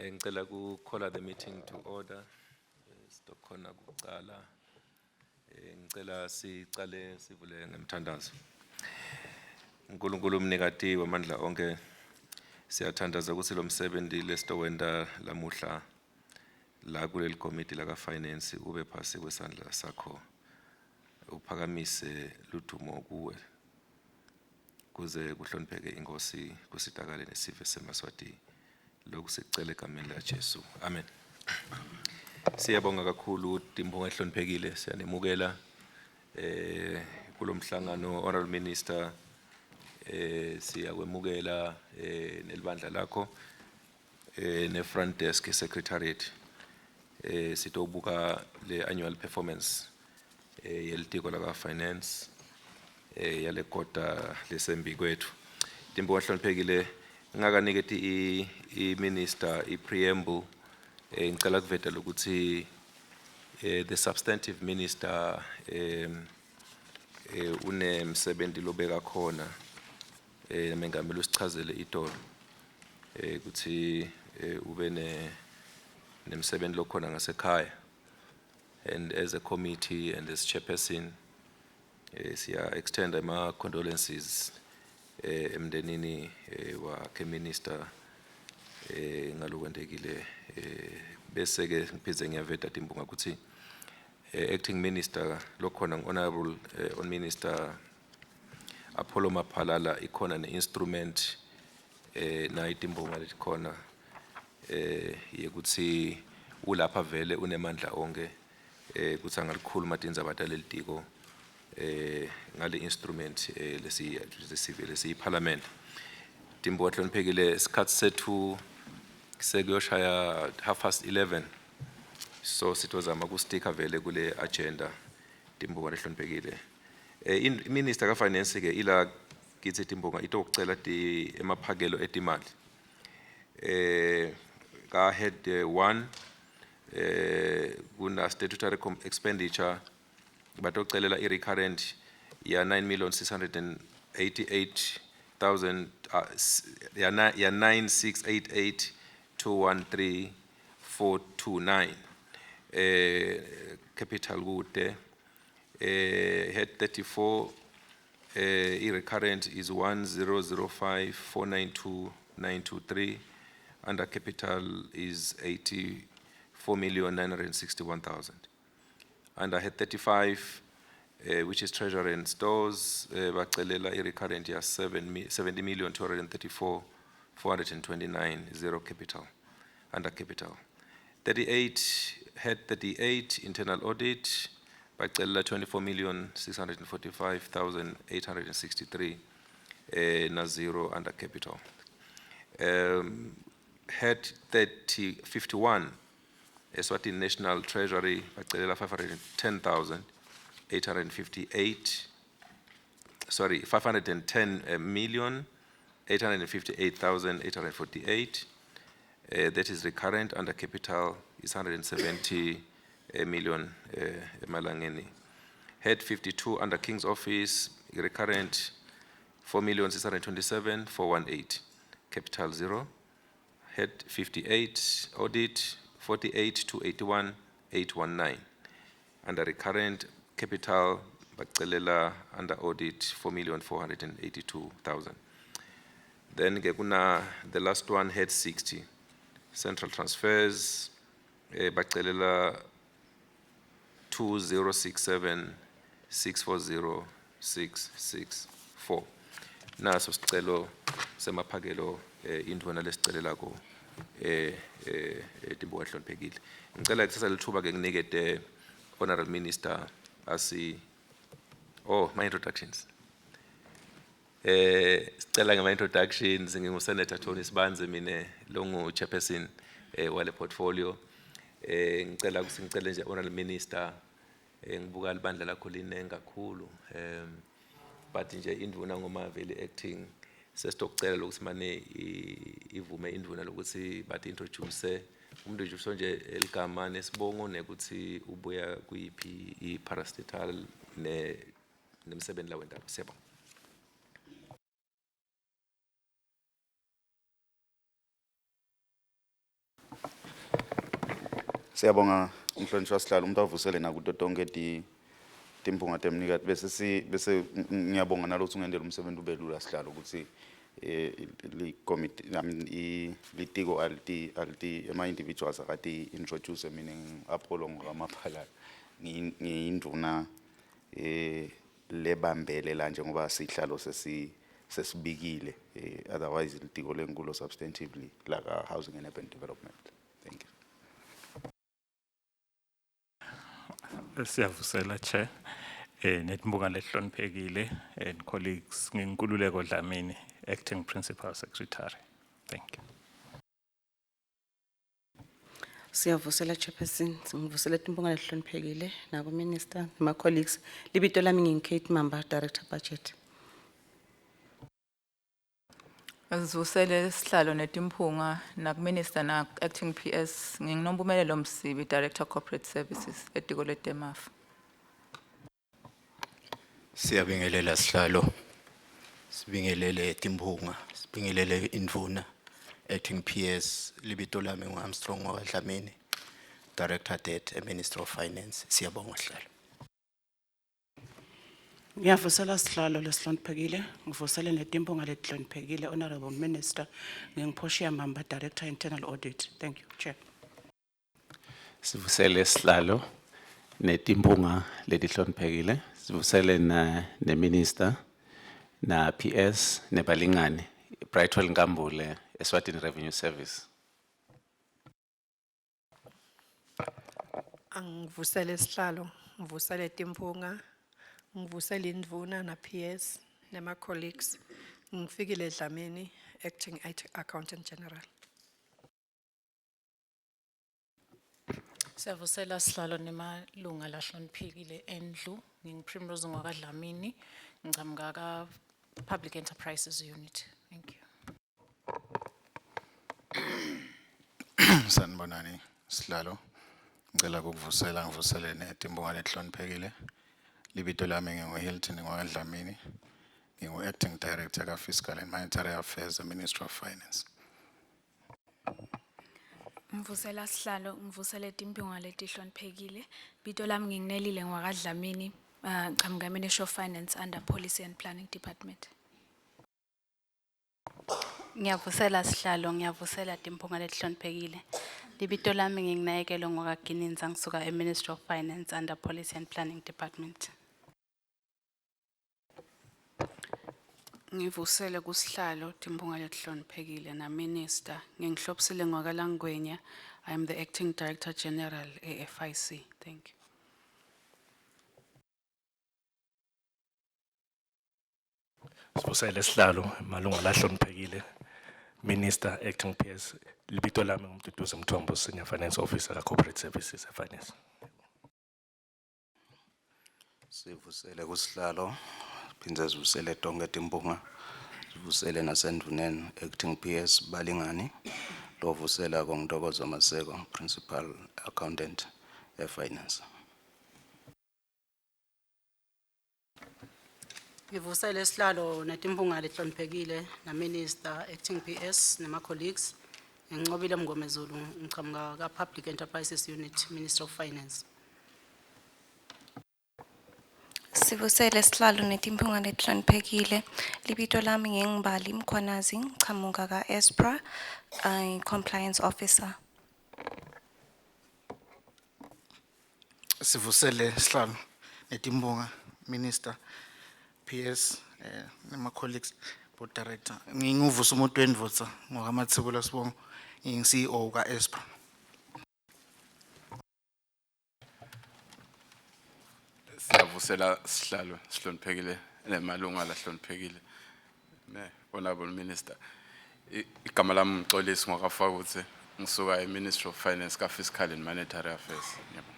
Ngicela ku call the meeting to order. Sitokhona kucala. Ngicela sicale sivule ngemthandazo. uNkulunkulu umnikati wamandla onke, siyathandaza ukuthi lo msebenzi lesitowenta lamuhla la kuleli komiti laka finance ube phasi kwesandla sakho, uphakamise ludumo kuwe kuze kuhlonipheke inkosi, kusitakale nesive semaSwati. Lokhu sikucela egameni la Jesu, amen. Siyabonga kakhulu Timphunga ehloniphekile, siyanemukela kulomhlangano. Honorable Minister, siyakwemukela nelibandla lakho ne front desk secretariat. Sitobuka le annual performance yelitiko laka finance yale kota lesembi kwethu. Timphunga hloniphekile, ngakaniketi i minister i preamble, ngicela kuveta lokuthi the substantive minister unemsebenzi lobeka khona, mengameli usichazele itolo ukuthi ube ne nemsebenzi lokhona ngasekhaya, and as a committee and as chairperson siya extend ama condolences emndenini wakhe minister ngalokwentekile. Bese ke ngiphindze ngiyaveta Timphunga ukuthi acting minister lokhona honorable on Minister Apollo Maphalala, ikhona ne-instrument nayo Timphunga letikhona yekuthi ulapha vele unemandla onke kuthi angalikhuluma tindzaba talelitiko ngale instrument lesi lesivele siyiparliament. Timphunga hloniphekile, isikhathi sethu sekuyoshaya 11:30, so sitozama kustika vele kule agenda. Timphunga lehloniphekile, minister ka finance ke ila kithi Timphunga itokucela ti emaphakelo etimali ka head 1 kuna statutory expenditure, batocelela i-recurrent ya 9 688 000, ya 9688 213 429, capital kude. Head 34, i-recurrent is 1005 492 923, under capital is 84,961,000. Under head 35, which is treasury and stores, bacelela i-recurrent ya 7 70 million 234 429, zero capital, under capital. 38, head 38, internal audit, bacelela 24 million 645,863 na zero under capital. Head 30 51, Eswatini National Treasury, bacelela 510,858, sorry, 510 million 858,848. That is recurrent, under capital is 170 million emalangeni. Head 52 under King's Office, recurrent 4 million 627 418, capital zero. Head 58 audit, 48 281 819. Under recurrent capital bacelela under audit 4 million 482,000. Then ke kuna the last one, head 60, central transfers, bacelela 2067 640 664. Naso sicelo semaphakelo indvuna lesicelelako Timphunga hloniphekile. Ngicela kusasa lithuba ke nginikete honorable minister asi, oh, my introductions. Sicela ngema introductions. Ngingu Senator Tony Sibandze mine, longu chairperson wale portfolio. Ngicela ukuthi ngicele nje honorable minister, ngibuka libandla lakho linengi kakhulu, but nje indvuna ngoma vele acting, sesitokucela lokuthi mane ivume indvuna lokuthi bathi introduce umuntu nje, usho nje eligama nesibongo nekuthi ubuya kuyiphi i-parastatal ne nemsebenzi la wendaba. Siyabonga. Siyabonga mhlonishwa sihlalo umuntu avusele nakuto tonke timphunga temnikati bese si bese ngiyabonga nalokuthi ungendela umsebenzi ube lula sihlalo ukuthi li committee, I mean litiko aliti ema individuals akati introduce. Mina ngi-Apollo ngakaMaphalala, ngiyindvuna lebambele la njengoba sihlalo sesibikile, otherwise litiko lenkulo substantively la ka Housing and Urban Development. Thank you. Siyavusela, Chair. Netimbuka lehloniphekile and colleagues, nginkululeko Dlamini, Acting Principal Secretary. Thank you. Siyavusela, Chairperson, ngivusela timpunga lehloniphekile naku Minister nama colleagues. Libito lami ngingu Kate Mamba, Director Budget. Azivusele sihlalo netimphunga nakuminister na acting PS. NginguNompumelelo Msibi, Director Corporate Services etiko letemafa. Siyabingelela sihlalo. Sibingelele Timphunga, sibingelele Indvuna, acting PS, libito lami ngu Armstrong wakaDlamini, Director Debt, e Minister of Finance. Siyabonga sihlalo. Ngiyavusela sihlalo lesihloniphekile, ngivusele netimpunga letihloniphekile, Honorable Minister, nginguPortia Mamba, Director Internal Audit. Thank you, Chair. Sivusele sihlalo netimphunga letihloniphekile, sivusele na neminister na PS nebalingani, Brightwell Nkambule, Eswatini Revenue Service. Angivusele sihlalo, ngivusele timphunga, ngivusele indvuna na PS nema colleagues. Ngifikile Dlamini, acting accountant general. Siyavusela sihlalo nemalunga lahloniphekile endlu. NginguPrimrose ngwakaDlamini, ngichamuka ka Public Enterprises Unit. Thank you. Sanibonani sihlalo. Ngicela ukuvusela ngivusele netimphunga letihloniphekile. Libito lami ngingu Hilton ngwakaDlamini. Ngingu acting director ka Fiscal and Monetary Affairs, Ministry of Finance. Ngivusela sihlalo, ngivusele timphunga letihloniphekile. Bito lami ngingunelile ngwakaDlamini, ngichamuka Ministry of Finance under Policy and Planning Department. Ngiyavusela sihlalo, ngiyavusela timphunga letihloniphekile. Libito lami ngingunayekelo ngwakaGininza ngisuka e-Ministry of Finance under Policy and Planning Department. Ngivusele kusihlalo timphunga letihloniphekile na minister nginguhlobisile ngwakalangwenya. I am the acting director general AFIC. Thank you. Sivusele sihlalo, malunga lahloniphekile, Minister, acting PS, libito lami nguMduduzi Mthombo, Senior Finance Officer ka Corporate Services e Finance. Sivusele kusihlalo, phindze sivusele tonke timphunga, sivusele nasendvuneni acting PS balingani, lovusela kongintokozo Maseko, Principal Accountant e Finance. Ngivusele sihlalo netimphunga letihloniphekile na Minister, acting PS nema colleagues. Ngincobile Mngomezulu ngichamuka ka Public Enterprises Unit, Ministry of Finance. Sivusele sihlalo netimphunga letihloniphekile. Libito lami nginguMbali Mkhwanazi, ngichamuka ka-ESPRA, compliance officer. Sivusele sihlalo netimphunga, Minister, PS nema colleagues, board director. Nginguvusa umuntu wendvodza ngwakaMatsebula sibongo, ngingu CEO ka ESPRA. Siyavusela sihlalo sihloniphekile nemalunga lahloniphekile ne honorable minister. Igama lami Mxolisi ngwakafakuthe, ngisuka e-Ministry of Finance ka Fiscal and Monetary Affairs. Ngiyabonga.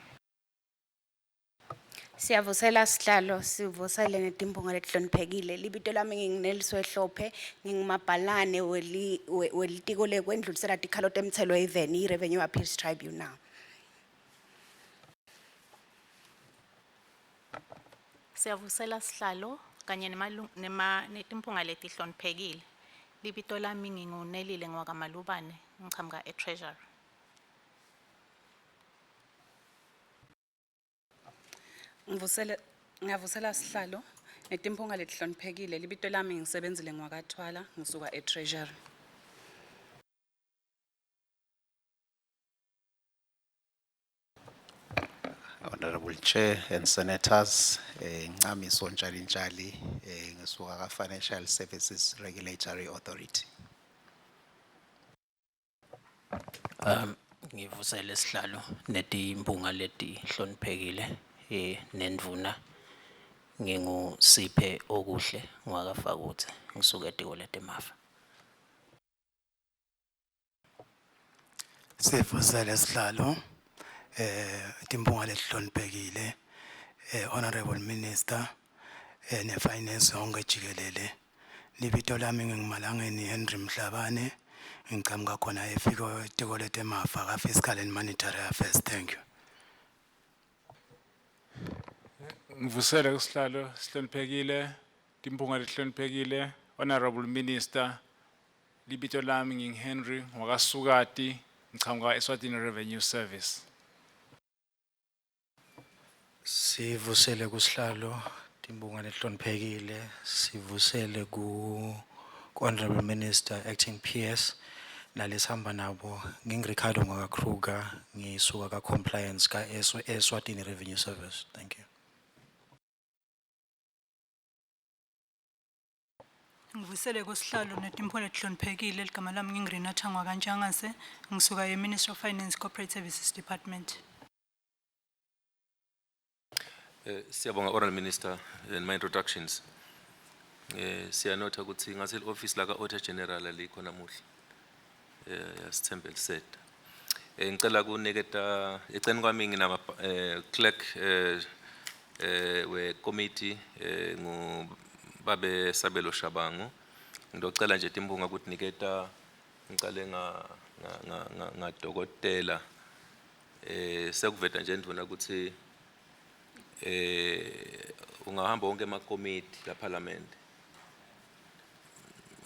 Siyavusela sihlalo, sivusele netimphunga letihloniphekile. Libito lami nginguNeliswe Hlophe, ngingumabhalane welitiko lekwendlulisela tikhalo temtselo eveni, i-Revenue Appeals Tribunal. Siyavusela sihlalo kanye netimphunga letihloniphekile. Libito lami nginguNelile ngwakaMalubane, ngichamuka e-Treasury. Ngivusele ngiyavusela sihlalo netimphunga letihloniphekile libito lami ngisebenzile ngwakathwala ngisuka eTreasury. Honorable Chair and Senators, Ncamiso Ntshalintshali, ngisuka ka Financial Services Regulatory Authority. Ngivusele sihlalo netimphunga letihloniphekile nendvuna ngingusiphe okuhle ngwakafakuthe ngisuka etiko letemafa. Sivusele sihlalo timphunga letihloniphekile Honorable Minister ne Finance yonke jikelele. Libito lami nginguMalangeni Henry Mhlabane ngiqhamuka khona efiko etiko letemafa ka Fiscal and Monetary Affairs. Thank you. Ngivusele kusihlalo sihloniphekile, timphunga letihloniphekile, Honorable Minister, libito lami ngingu Henry ngwakasukati ngichamuka eSwatini Revenue Service. Sivusele kusihlalo timphunga letihloniphekile, sivusele ku Honorable Minister Acting PS nalesihamba nabo ngingu Ricardo ngwaka Kruger ngisuka ka Compliance ka Eswatini Revenue Service. Thank you. Ngivusele kusihlalo netimphunga letihloniphekile ligama lami nginguRenata Ngwakantshangase ngisuka e-Ministry of Finance Corporate Services Department. Siyabonga Honorable Minister and my introductions. Siyanotha ukuthi ngase office la ka Auditor General alikho namuhla. Yasithembe liseda. Ngicela kuniketa eceleni kwami nginama clerk we committee ngu babe Sabelo Shabangu. Ngidocela nje timphunga ukuthi niketa ngicale nga dokotela sekuveta nje ndvuna ukuthi ungahamba wonke emakomiti la parliament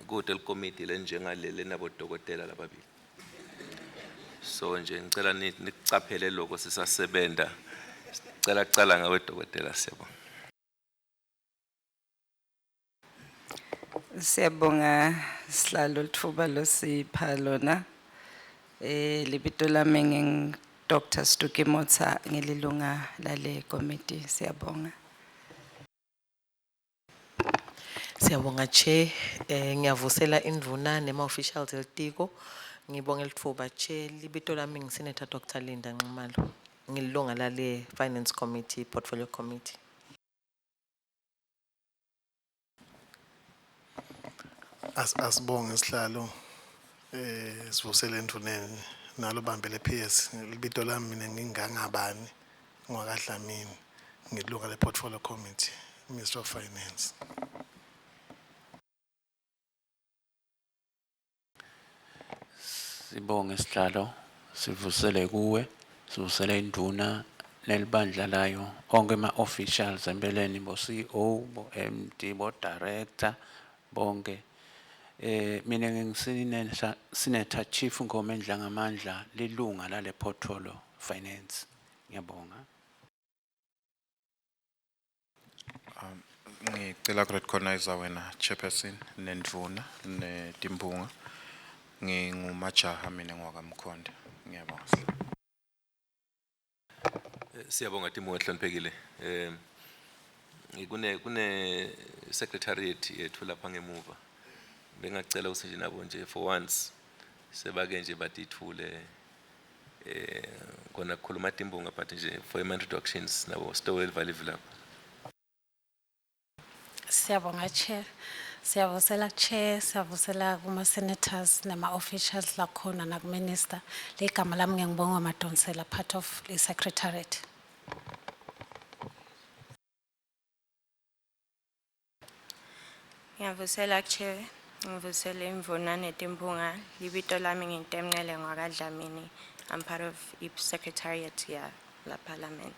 kude likomiti lenjengaleli nabodokotela lababili, so nje ngicela nikucaphele lokho sisasebenta. Sicela kucala ngawe dokotela, siyabonga. Siyabonga sihlalo litfuba losipha lona. Libito lami ngingu Dr. Stuki Motsa ngililunga lale committee, siyabonga. Siyabonga Chair, ngiyavusela indvuna nema officials elitiko. Ngibonge litfuba Chair, libito lami ngi-Senator Dr. Linda Nxumalo. Ngililunga lale Finance Committee, Portfolio Committee. Asibonge sihlalo, sivusele endvuneni nalo bambele PS. Libito lami mina ngingangabani ngwakaDlamini, ngilunga le Portfolio Committee, Minister of Finance. Sibonge sihlalo, sivusele kuwe, sivusele indvuna nelibandla layo, onke ama officials empeleni bo CEO, bo MD, bo director bonke. Mina ngingisinesa Senator Chief Nkomo Ngamandla, lilunga lale portfolio finance. Ngiyabonga. Ngicela ku-recognize wena Chairperson nendvuna netimphunga. Ngingumajaha mina ngwakamkhonde. Ngiyabonga. Siyabonga Timo ehloniphekile. Kune secretariat yethu lapha ngemuva. Bengacela ukuthi nje nabo nje for once sebake nje batithule kona kukhuluma timbunga, but nje for ama introductions nabo sitowel valive lapha. Siyabonga Chair. Siyavusela Chair, siyavusela kuma senators nama officials lakhona naku minister. Ligama lami ngingibonga Madonsela, part of the secretariat. Ngiyavusela Chair, ngivusele imvuna netimphunga, libito lami ngintemncele ngwakaDlamini. I'm part of the secretariat here la parliament.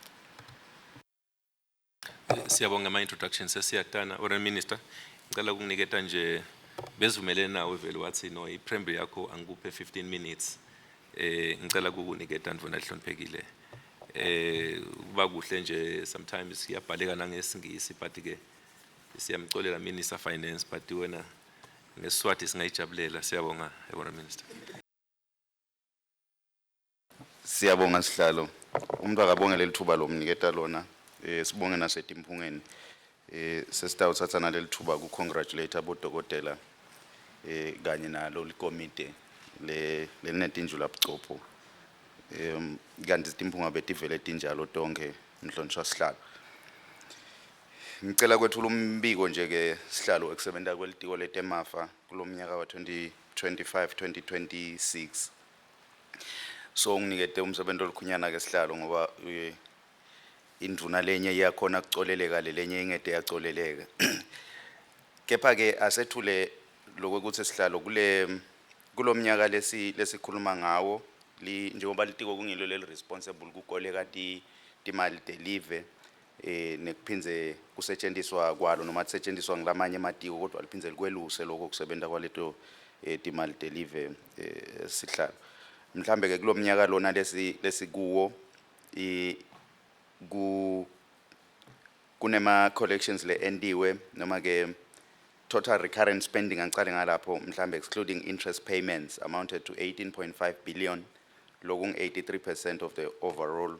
Siyabonga ama introductions, sesiyatana. Honorable Minister, ngicela ukuniketa nje bezivumelene nawe vele wathi no i-preamble yakho angikuphe 15 minutes. Ngicela ukukuniketa ndvuna ehloniphekile. Kuba kuhle nje sometimes iyabhaleka nangesingisi, but ke siyamcolela Minister Finance, but wena ngeSiswati singayijabulela. Siyabonga, Honorable Minister. Siyabonga sihlalo. Umuntu akabonge leli thuba lomniketa lona. Sibonge nasetimphungeni. Sesitawuthatha naleli thuba ku congratulate abodokotela kanye nalo likomite le lelinetinjula bucopho. Kanti timphunga betivele tinjalo tonke, mhlonishwa sihlalo. Ngicela kwethula umbiko nje ke sihlalo ekusebenta kwelitiko letemafa kulomnyaka wa 2025 2026. So nginikete umsebenzi olukhunyana ke sihlalo, ngoba indvuna lenye iyakhona kucoleleka, lelenye ingete yacoleleka. Kepha ke asethule lokuthi sihlalo kule kulomnyaka lesi lesikhuluma ngawo, li njengoba litiko kungilo leli responsible kukoleka ti timali telive nekuphindze kusetshenziswa kwalo noma kusetshenziswa ngilamanye ematiko, kodwa liphindze likweluse lokho kusebenta kwaleto timali telive. Sihlalo, mhlambe ke kulomnyaka lona lesi lesikuwo i ku kunema collections le entiwe, noma ke total recurrent spending, angicale ngalapho mhlambe, excluding interest payments, amounted to 18.5 billion, lokung 83% of the overall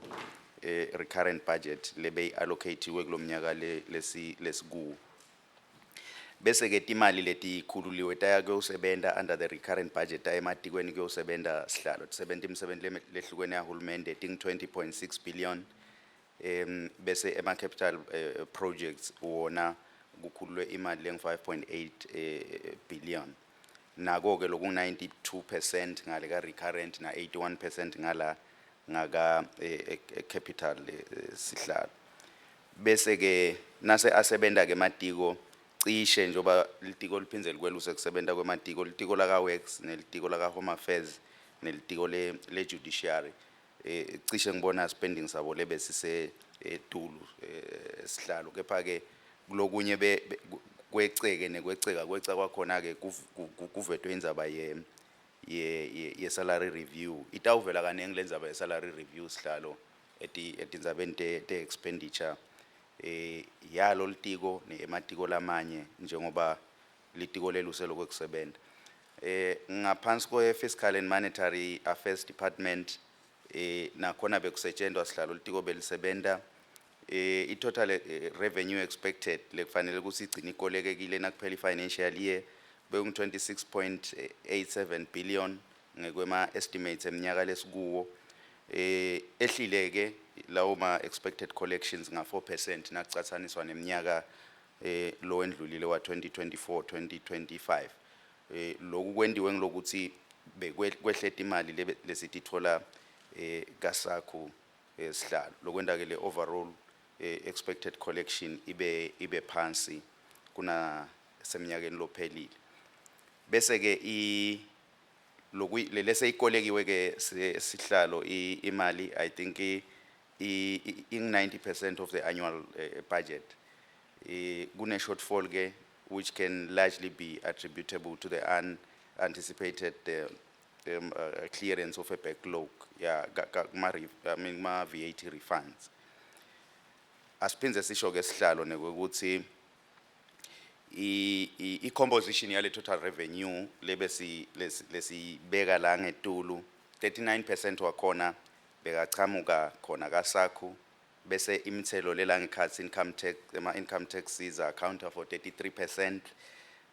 recurrent budget lebe allocatiwe kulomnyaka le lesi lesikuwo. Bese ke timali letikhululiwe taya kuyosebenta under the recurrent budget, taya ematikweni kuyosebenta sihlalo, tisebenta imisebenti lehlukene yahulumende, ting 20.6 billion. Bese ema capital projects wona kukhululwe imali leng 5.8 billion, nako ke loku 92% ngale ka recurrent na 81% ngala ngaka capital, sihlalo. Bese ke nase asebenta ke matiko, cishe njoba litiko liphindze likweluse kusebenta kwematiko, litiko laka Works nelitiko laka Home Affairs nelitiko le Judiciary, cishe ngibona spending sabo lebesise etulu, sihlalo. Kepha ke kulokunye kweceke nekweceka kweca kwakhona ke kuvetwe indzaba ye salary review. Itawuvela kanengi lendzaba ye salary review, sihlalo, etindzabeni te expenditure yalo litiko nematiko lamanye, njengoba litiko leluse lokwekusebenza. Ngaphansi kwe Fiscal and Monetary Affairs Department, nakhona bekusetshenzwa sihlalo, litiko belisebenta. I-total revenue expected lekufanele ukuthi igcine ikolekekile nakuphela i-financial year bekungu 26.87 billion ngekwema estimates eminyaka lesikuwo. Ehlile ke lawo ma expected collections nga 4% nakucatsaniswa neminyaka lo wendlulile wa 2024 2025. Lokhu kwentiwe ngilokuthi bekwehle imali lesitithola kaSACU, sihlalo, lokwenta ke le overall expected collection ibe phansi kuna seminyakeni lophelile. Bese ke i loku lese ikolekiwe ke sihlalo, imali I think ing 90% of the annual budget. Kune shortfall ke which can largely be attributable to the unanticipated clearance of a backlog ya kuma I mean ma VAT refunds. Asiphindze sisho ke sihlalo nekwekuthi i composition yale total revenue lebesi lesibeka la ngetulu, 39% wakhona bekachamuka khona kaSACU, bese imithelo lela ngekhatsi income tax, ema income taxes account for 33%,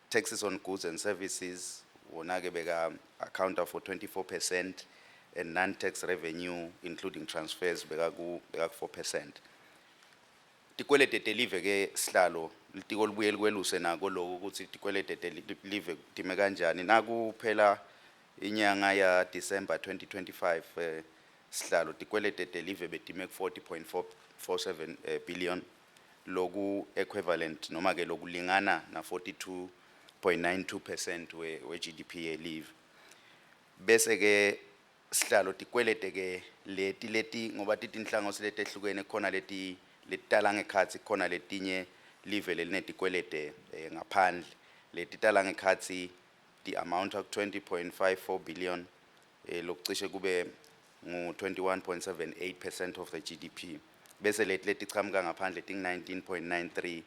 taxes on goods and services wona ke beka account for 24%, and non-tax revenue including transfers beka ku 4%. Tikwelede telive ke sihlalo, litiko libuye likweluse nako lokho ukuthi tikwelede telive time kanjani nakuphela inyanga ya December 2025. Sihlalo, tikwelede telive betime ku 40.447 billion, loku equivalent noma ke lokulingana na 42.92% we GDP yelive. Bese ke sihlalo, tikwelede ke leti ngoba titinhlangothi letehlukene, khona leti letitala ngekhatsi, khona letinye live lelinetikwelede ngaphandle. Letitala ngekhatsi ti amount ku 20.54 billion, lokucishe kube ngu 21.78% of the GDP, bese leti letichamuka ngaphandle ting 19.93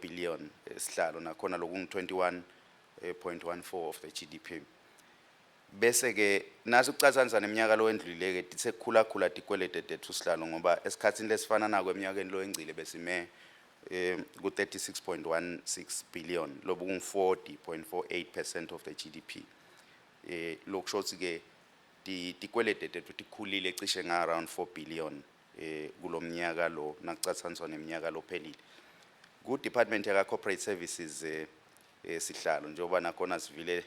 billion, sihlalo, nakhona lokungu 21.14 of the GDP. Bese ke nasukucatsanisa neminyaka lowendlulile ke, sekukhula khula tikwelede tethu, sihlalo, ngoba esikhatsini lesifana nako eminyakeni lowengcile besime ku 36.16 billion, lokungu 40.48% of the GDP. Lokusho ukuthi ke tikwelede tethu tikhulile cishe nga around 4 billion kulomnyaka lo nakucatsaniswa neminyaka lophelile. Ku department yaka corporate services, sihlalo, njengoba nakhona sivile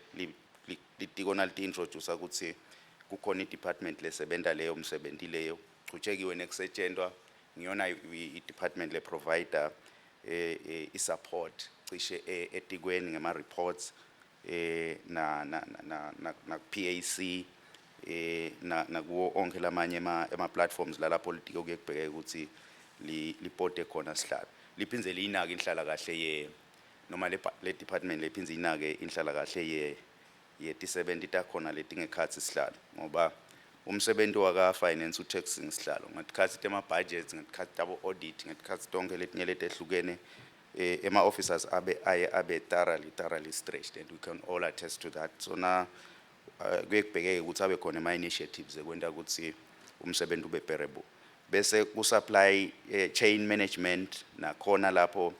litiko naliti introduce ukuthi kukhona i-department lesebenta leyo msebenzi leyo, chutshekiwe nekusetshentwa ngiyona i-department le provider i-support cishe etikweni ngema reports na PAC na kuwo onke lamanye ema platforms lalapho litiko kuye kubheke ukuthi lipote khona, sihlalo. Liphindze liyinake inhlala kahle ye noma le department lephindze inake inhlala kahle ye yetisebenti takhona letingekhatsi, sihlalo, ngoba umsebenzi waka finance utaxing, sihlalo, ngetikhatsi tema budgets, ngetikhatsi tabo audit, ngetikhatsi tonke letinye letehlukene, ema officers abe aye abe thoroughly stretched, and we can all attest to that. So na kuye kubhekeke ukuthi abe khona ema initiatives ekwenta ukuthi umsebenzi ube bearable. Bese ku supply chain management nakhona lapho,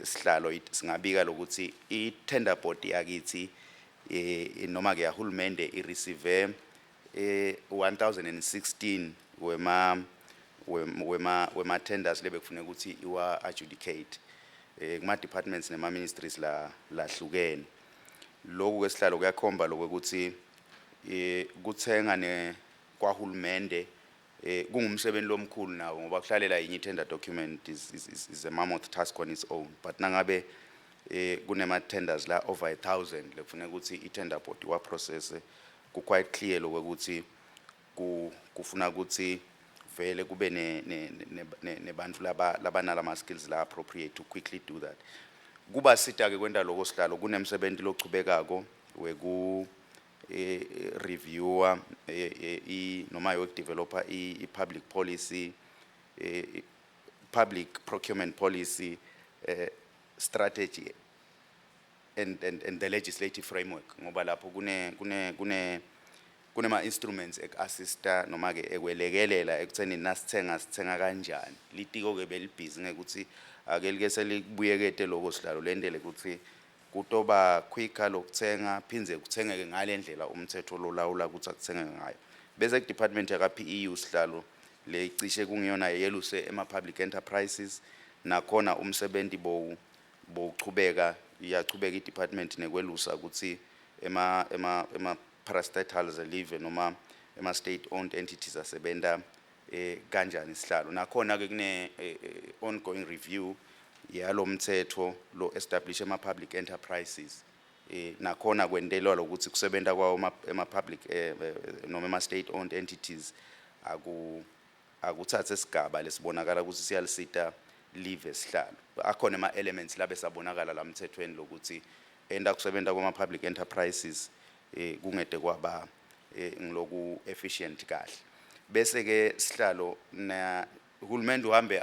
sihlalo, singabika lokuthi i tender board yakithi noma ke yahulumende i receive 1016 wema tenders lebekufuneka ukuthi iwa adjudicate kuma departments nema ministries la lahlukene. Lokhu ke, sihlalo, kuyakhomba lokuthi kuthenga ne kwahulumende kungumsebenzi lomkhulu nawo, ngoba kuhlalela yinye tender document is a mammoth task on its own, but nangabe kunema tenders la over 1000 lekufuneka ukuthi i tender board iwa process, ku quite clear lokuthi kufuna ukuthi vele kube ne ne nebantu laba labanalama skills la appropriate to quickly do that. Kuba sita ke kwenta lokho, sihlalo, kunemsebenzi lochubekako weku reviewer noma yokudevelopa i public policy, public procurement policy strategy and the legislative framework, ngoba lapho kune kune kune kunema instruments eku-assista noma ke ekwelekelela ekutheni nasithenga sithenga kanjani. Litiko ke belibhizi ngekuthi ake like selikubuyekete lokho, sihlalo, lendele ukuthi kutoba quicker lokuthenga, phindze kuthengeke ngale ndlela umthetho lolawula ukuthi akuthengeke ngayo. Bese ku-department yaka-PEU, sihlalo, le cishe kungiyona yeluse ema-public enterprises, nakhona umsebenzi bowuchubeka, iyachubeka i-department nekwelusa ukuthi ema parastatals elive noma ema state owned entities asebenta kanjani, sihlalo. Nakhona ke kune ongoing review yalomthetho lo establish ema public enterprises, nakhona kwentelwa lokuthi kusebenta kwawo ema public noma ema state owned entities akuthathe sigaba lesibonakala ukuthi siyalisita live, sihlalo. Akhona ema elements labe sabonakala la mthethweni lokuthi enda kusebenta kwama public enterprises kungede kwaba ngiloku efficient kahle. Bese ke, sihlalo, na uhulumende uhambe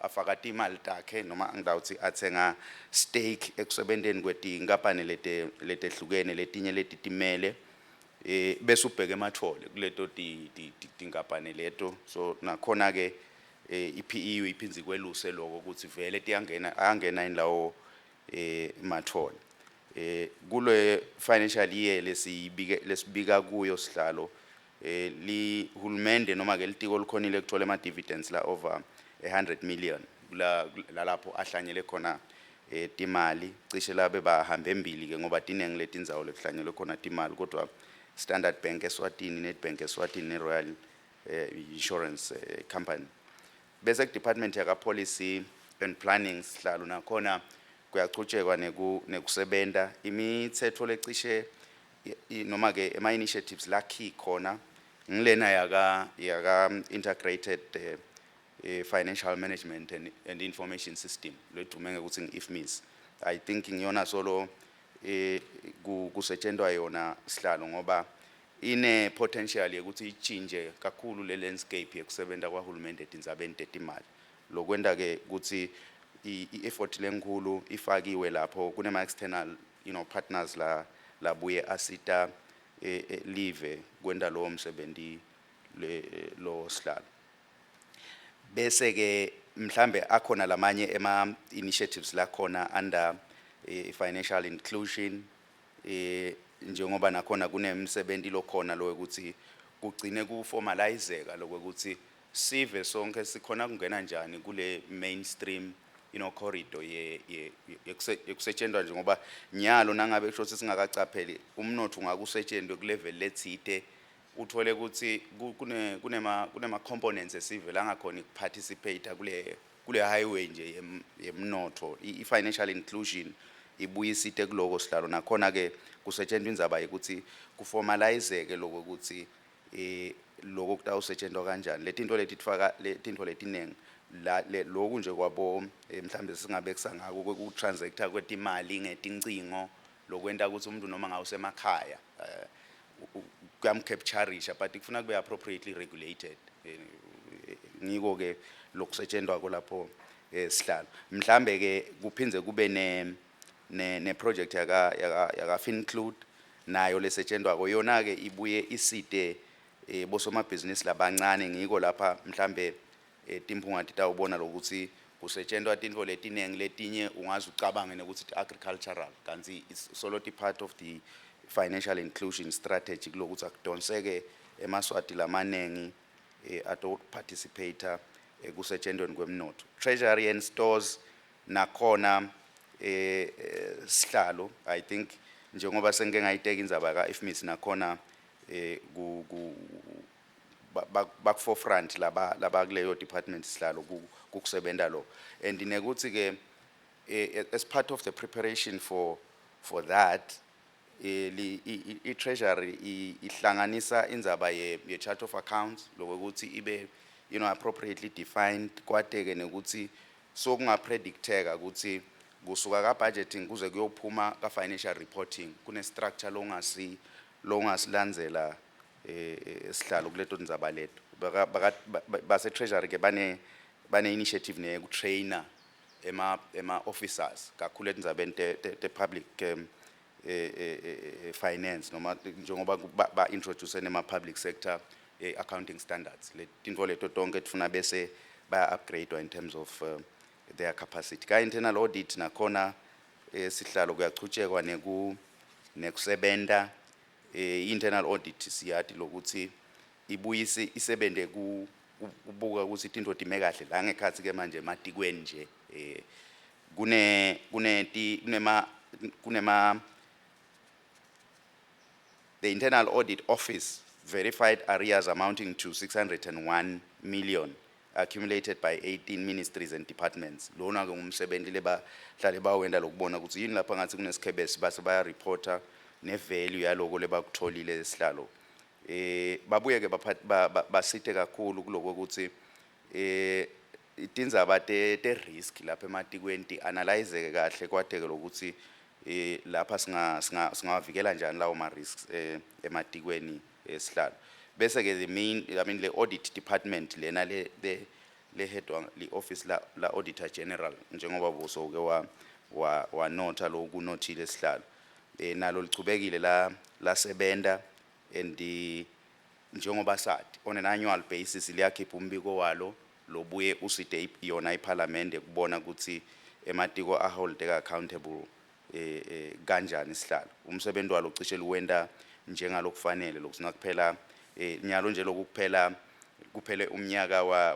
afaka imali takhe noma ngidawuthi athenga stake ekusebenteni kwetinkampani lete letehlukene, letinye letitimele, bese ubheke emathole kuleto tinkampani leto. So nakhona ke iPEU iphindze ikweluse lokho ukuthi vele tiyangena, ayangena yini lawo mathole. Kule financial year lesibike lesibika kuyo, sihlalo, li hulumende noma ke litiko likhonile kuthola ema dividends la over 100 million kula lalapho ahlanyele khona timali. Cishe labe bahambe embili ke ngoba tinengi letindzawo lekuhlanyelwe khona timali, kodwa Standard Bank eSwatini, Nedbank eSwatini ne Royal Insurance Company. Bese ku department yaka policy and planning, sihlalo, nakhona kuyachutshekwa nekusebenta imithetho lecishe noma ke ema initiatives la key khona ngilena yaka integrated financial management and information system ledume ngekuthi ngi-IFMIS. I think ngiyona solo kusetshenzwa yona, sihlalo, ngoba Ine potential yekuthi ichinje kakhulu le landscape yekusebenta kwahulumende etindzabeni tetimali. Lokwenta ke ukuthi i-effort lenkulu ifakiwe lapho kunema external partners la labuye asita live kwenta lowo msebenzi le lo sihlalo. Bese ke mhlambe akhona lamanye ema initiatives la khona under financial inclusion, njengoba nakhona kunemsebenzi lokhona lo ukuthi kugcine kuformalizeka lokuthi sive sonke sikhona kungena njani kule mainstream corridor ye yekusetshenzwa, njengoba nyalo nangabe kusho ukuthi singakacapheli umnotfo ungakusetshenzwe ku level letsite, uthole ukuthi kunema components esive langakhona ukuparticipate kule highway nje yemnotfo. I-financial inclusion ibuyisite kuloko sihlalo. Nakhona ke kusetshenzwa indzaba yokuthi kuformalizeke lokho ukuthi lokho kutawusetshenzwa kanjani, letinto letifaka letinto letinengi la loku nje kwabo, mhlambe singabe kusangako ku-transacta kwetimali ngetincingo, lokwenta ukuthi umuntu noma ngawusemakhaya kuyamcapturisha, but kufuna kube appropriately regulated. Ngiko ke lokusetshenzwa lapho, sihlalo. Mhlambe ke kuphindze kube ne project yaka Finclude nayo lesetshenzwako, yona ke ibuye isite bosomabhizinisi labancane. Ngiko lapha mhlambe timphunga titawubona lokuthi kusetshenzwa tintfo letinengi, letinye ungaze ucabange nekuthi agricultural, kanti it's solo part of the financial inclusion strategy kulokuthi akudonseke emaswati lamanengi ato participate ekusetshenzweni kwemnotfo. Treasury and stores nakhona, sihlalo, I think njengoba sengike ngayiteka indzaba ka IFMIS, nakhona ku ku baku forefront laba kuleyo department, sihlalo, kukusebenta lo, and nekuthi ke as part of the preparation for that, i-treasury ihlanganisa indzaba ye chart of accounts lokuthi ibe appropriately defined, kwateke nekuthi sokungapredicteka ukuthi kusuka ka budgeting kuze kuyophuma ka financial reporting kune structure longasilandzela, sihlalo, kuleto ndzaba leto. Base treasury ke bane initiative ne trainer ema officers kakhulu etindzabeni te public finance, noma njengoba ba introduce nema public sector accounting standards, le tintfo leto tonke tifuna bese baya upgrade in terms of their capacity. Ka internal audit nakhona, sihlalo, kuyachutshekwa nekusebenta. Internal audit siyati lokuthi ibuyise isebente kubuka ukuthi tintfo time kahle la ngekhatsi ke manje ematikweni nje. Kune kuneti kunema kunema the internal audit office verified arrears amounting to 601 million accumulated by 18 ministries and departments. Lona ke ngumsebenzi lebahlale bawenda lokubona ukuthi yini lapha ngathi kunesikhebesi, base baya reporta ne value yaloko lebakutholile, sihlalo. Babuye ke basite kakhulu kuloko ukuthi tindzaba te risk lapha ematikweni ti analyze kahle, kwateke lokuthi lapha singawavikela njani lawo ma risks ematikweni, sihlalo. Bese ke the main, I mean, le audit department lena le headwa le office la auditor general, njengoba boso ke wa wanotha lokunothile, sihlalo, nalo lichubekile la lasebenta, and njengoba sathi on an annual basis liyakhipha umbiko walo lobuye usite yona iParliament kubona ukuthi ematiko aholdeka accountable kanjani, sihlalo. Umsebenzi walo cishe luwenta njengalokufanele lokusina kuphela nyalo nje lokuphela kuphele umnyaka wa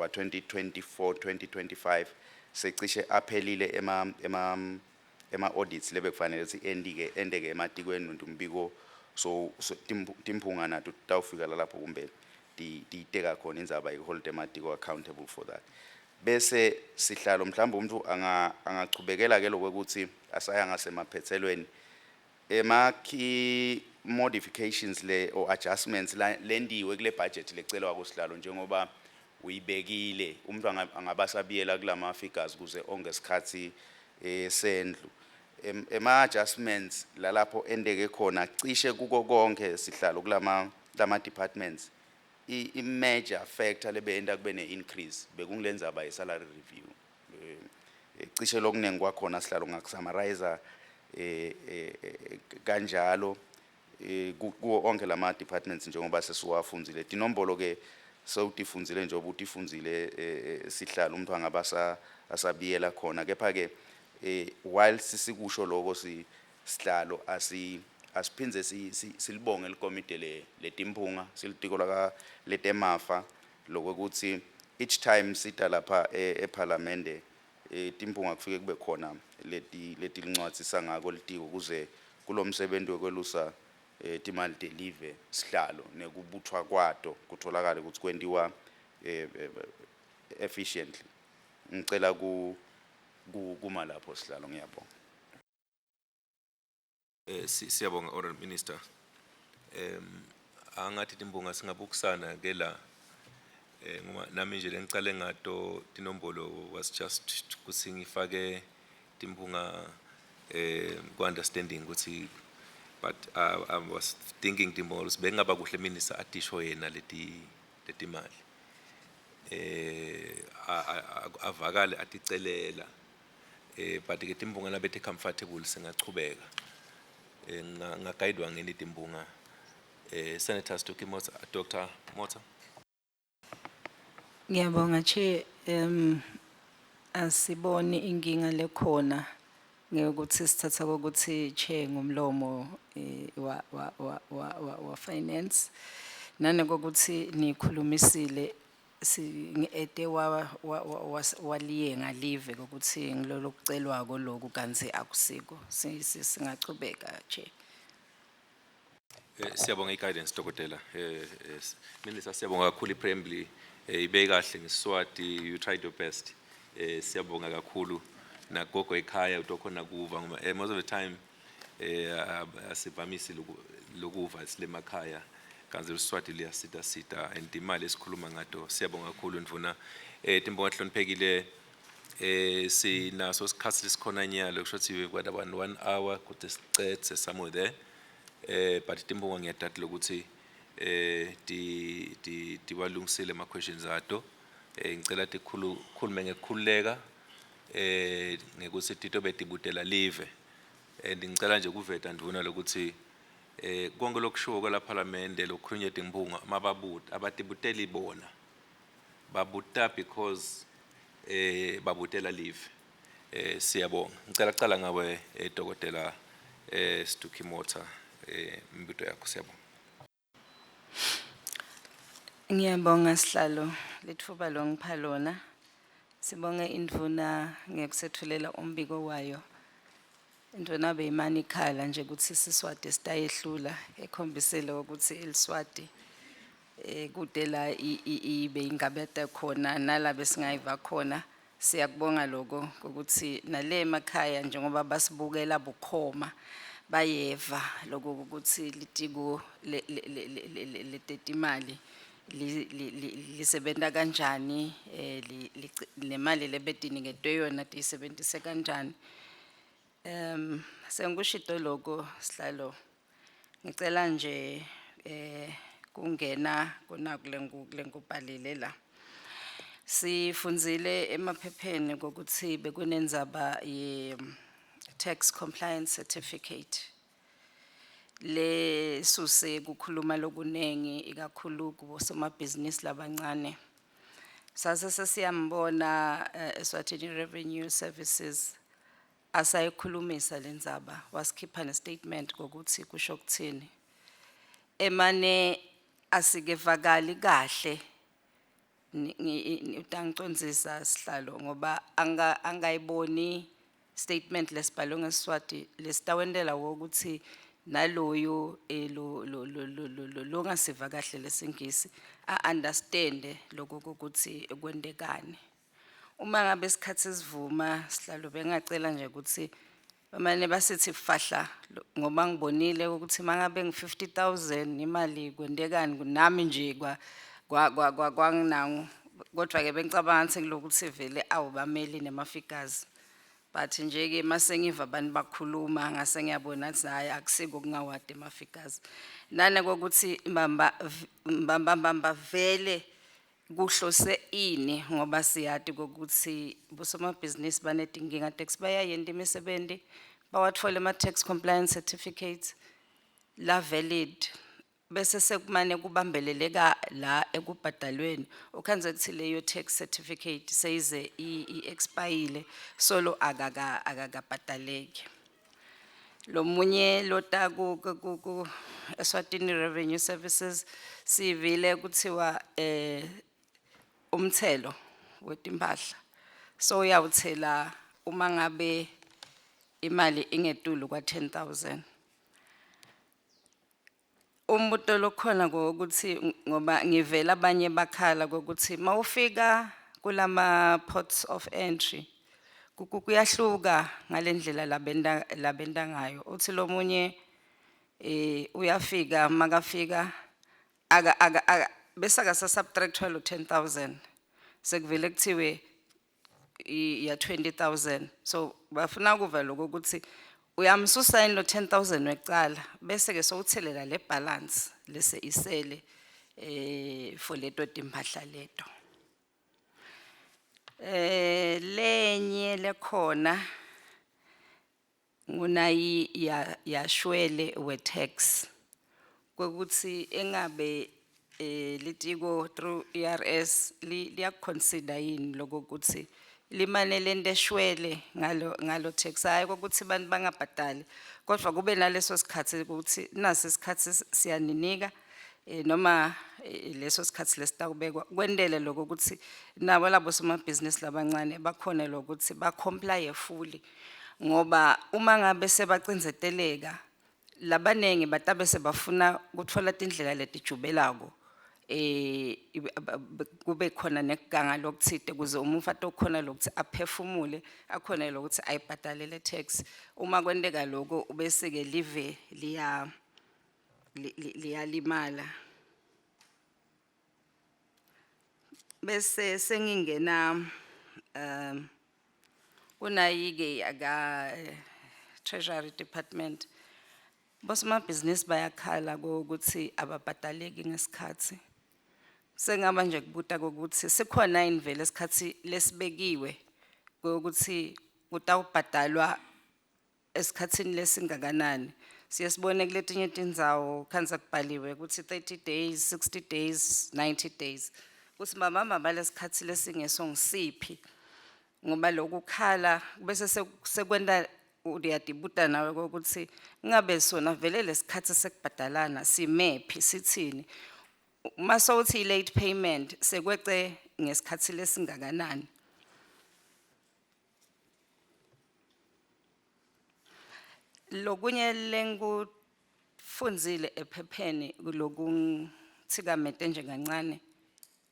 2024 2025, secishe aphelile ema audits lebe kufanele ukuthi endike endeke ematikweni umbiko, so timphunga nato titawufika lapho kumbe titeka khona indzaba hold ematiko accountable for that. Bese sihlalo, mhlawumbe umuntu angachubekela ke lokuthi asaya ngasemaphethelweni ema key modifications le or adjustments la lendiwe kule budget lecelwa kusihlalo, njengoba uyibekile, umuntu angabasabiyela kulama figures kuze onge isikhathi sendlu. Ema adjustments lalapho endeke khona cishe kuko konke, sihlalo, kulama lama departments, i major factor lebeyenta kube ne increase bekungulendzaba ye salary review. Cishe lokunengi kwakhona, sihlalo, ngakusummarize kanjalo kuwo onke lama departments njengoba sesiwafundzile. Tinombolo ke sewutifundzile njengoba utifundzile, sihlalo, umuntu angaba asabiyela khona. Kepha ke while sisikusho lokho, si sihlalo, asiphindze silibonge likomiti le letimphunga silitiko laka letemafa lokuthi each time sita lapha eParliament, timphunga kufike kube khona leti letincwadzisa ngako litiko kuze kulomsebenzi wekwelusa timali telive, sihlalo, nekubuthwa kwato kutholakala ukuthi kwentiwa efficiently. Ngicela ku kuma lapho, sihlalo, ngiyabonga. Siyabonga, Honorable Minister. Angathi timbonga singabukisana ke la, ngoba nami nje lengicale ngato tinombolo was just kutsi ngifake timbunga ku understanding ukuthi, but I was thinking timbonga bengaba kuhle minister atisho yena leti letimali, avakale aticelela, but ke timbunga labethe comfortable singachubeka. Ngagayidwa ngeni timbunga? Senator Stuki Motha, Dr. Motha. Ngiyabonga, Chair. Asiboni inkinga lekhona ngekuthi sithatha kokuthi Chair ngumlomo wa finance. Nanokuthi nikhulumisile si ete wa wa waliye ngalive ukuthi ngilolo kucelwako lokhu kantsi akusiko. Singachubeka, Chair. Siyabonga i-guidance, dokotela. Minister, siyabonga kakhulu, i-preamble ibe kahle ngeSiswati, you tried your best. Siyabonga kakhulu nagogo ekhaya utokhona kuva ngoba most of the time asivamisi lokuva silemakhaya, kanti uSiswati liyasita sita and imali esikhuluma ngato. Siyabonga kakhulu, ndvuna. Timbonga hloniphekile, sinaso isikhathi lesikhona nyalo, kusho ukuthi we've got about one hour ukuthi sicedze somewhere there. But timbonga ngiyadati lokuthi ti ti tibalungisile ama questions ato. Ngicela tikhulu khulume ngekukhululeka ngekuthi titobe tibutela live, and ngicela nje kuveta, ndvuna, lokuthi konke lokushiwo kwala parliament, lokukhulunywa timbunga, mababuta abatibuteli bona, babuta because babutela live. Siyabonga. Ngicela kucala ngawe, dokotela Stuki Motha, imibuto yakho, siyabonga. Ngiyabonga, sihlalo, letfuba longipha lona. Sibonge indvuna ngekusetfulela umbiko wayo. Indvuna beyimane ikhala nje kutsi siSwati sitayehlula, ekhombisile ukuthi iliswati kude la ibe ingabeta khona nala besingayiva khona. Siyakubonga lokho ukuthi nale emakhaya njengoba basibukela bukhoma bayeva lokho ukuthi litiko letetimali lisebenta kanjani, nemali lebetiniketwe yona tiyisebentise kanjani. Sengikushito lokho, sihlalo. Ngicela nje kungena kunaku lenkubhalile la. Sifundzile emaphepheni kokuthi bekunendzaba ye tax compliance certificate. Le suse kukhuluma lokunengi ikakhulu kubosomabhizinisi labancane. Sase sesiyambona Eswatini Revenue Services asayikhulumisa lendzaba, wasikhipha nestatement kokuthi kusho kuthini. Emane asikevakali kahle. Utangicondzisa, sihlalo, ngoba angayiboni statement lesibhalwe ngeSiswati lesitawentela wokuthi naloyo lo lo lo lo lo lo longasiva kahle lesingisi a understand lokho ukuthi kwentekani. Uma ngabe isikhathi sivuma, sihlalo, bengacela nje ukuthi bamane basithi fahla ngoba ngibonile ukuthi mangabe ngi-50,000 imali kwentekani nami nje kwa kwa kwa kwa kwanginangu, kodwa ke bengicabanga ukuthi ngilokuthi vele awubameli nema figures. But nje ke mase ngiva abantu bakhuluma ngase ngiyabona ukuthi hayi akusiko kungawadi ama figures. Nana kokuthi mbamba mbamba mbamba vele kuhlose ini ngoba siyati ukuthi bosomabhizinisi banetinkinga tax bayayenta imisebenti bawatfole ama tax compliance certificates la valid bese sekumane kubambeleleka la ekubhadalweni ukhandze kuthi leyo tax certificate seyize i-expire solo akaka akakabhadaleki. Lomunye lota ku Eswatini Revenue Services sivile kuthiwa umthelo wetimpahla so uyawuthela uma ngabe imali ingetulu kwa 10,000. Umbuto lokhona ngokuthi ngoba ngivela abanye bakhala ukuthi mawufika kulama ports of entry kuyahluka ngalendlela labenda ngayo. Uthi lomunye uyafika makafika aka bese akasa subtract lo 10,000 sekuvele kuthiwe ya 20,000. So bafuna kuva lokho ukuthi uyamsusa yini lo 10,000 wecala bese ke sowuthelela le balance lese isele for leto timphahla leto. Lenye lekhona ngunayi yashwele we tax kwekuthi engabe litiko through ERS liyaconsider yini lokho ukuthi limane lento eshwele ngalo tax, hayi ukuthi abantu bangabhadali kodwa kube naleso sikhathi ukuthi nasi isikhathi siyaninika noma leso sikhathi lesitawubekwa kwendele lokho ukuthi nabo labo somabhizinisi labancane bakhone lokuthi ba comply fully, ngoba uma ngabe sebacindzeteleka labanengi batabe sebafuna kutfola tindlela letijubelako kube khona nekuganga lokutsite ukuze umuntfu atokhona lokuthi aphefumule akhone lokuthi ayibhadale le tax. Uma kwenteka lokho bese ke live liyalimala. Bese sengingena kunayi ke aka Treasury Department. Bosomabhizinisi bayakhala ukuthi ababhadaleki ngesikhathi. Sengaba nje kubuta ukuthi sikhona yini vele isikhathi lesibekiwe ukuthi kutawubhadalwa esikhatsini lesingakanani. Siye sibone kuletinye tindzawo khandza kubhaliwe ukuthi 30 days, 60 days, 90 days. Kuthi mama balesikhathi lesingeso ngisiphi ngoba lokukhala bese sekwenta uyadibuta nawe ukuthi ngabe sona vele lesikhathi sekubhadalana simephi sithini. Mase uthi late payment sekwece ngesikhathi lesingakanani. Lokunye lengikufundzile ephepheni lokungithikamete nje kancane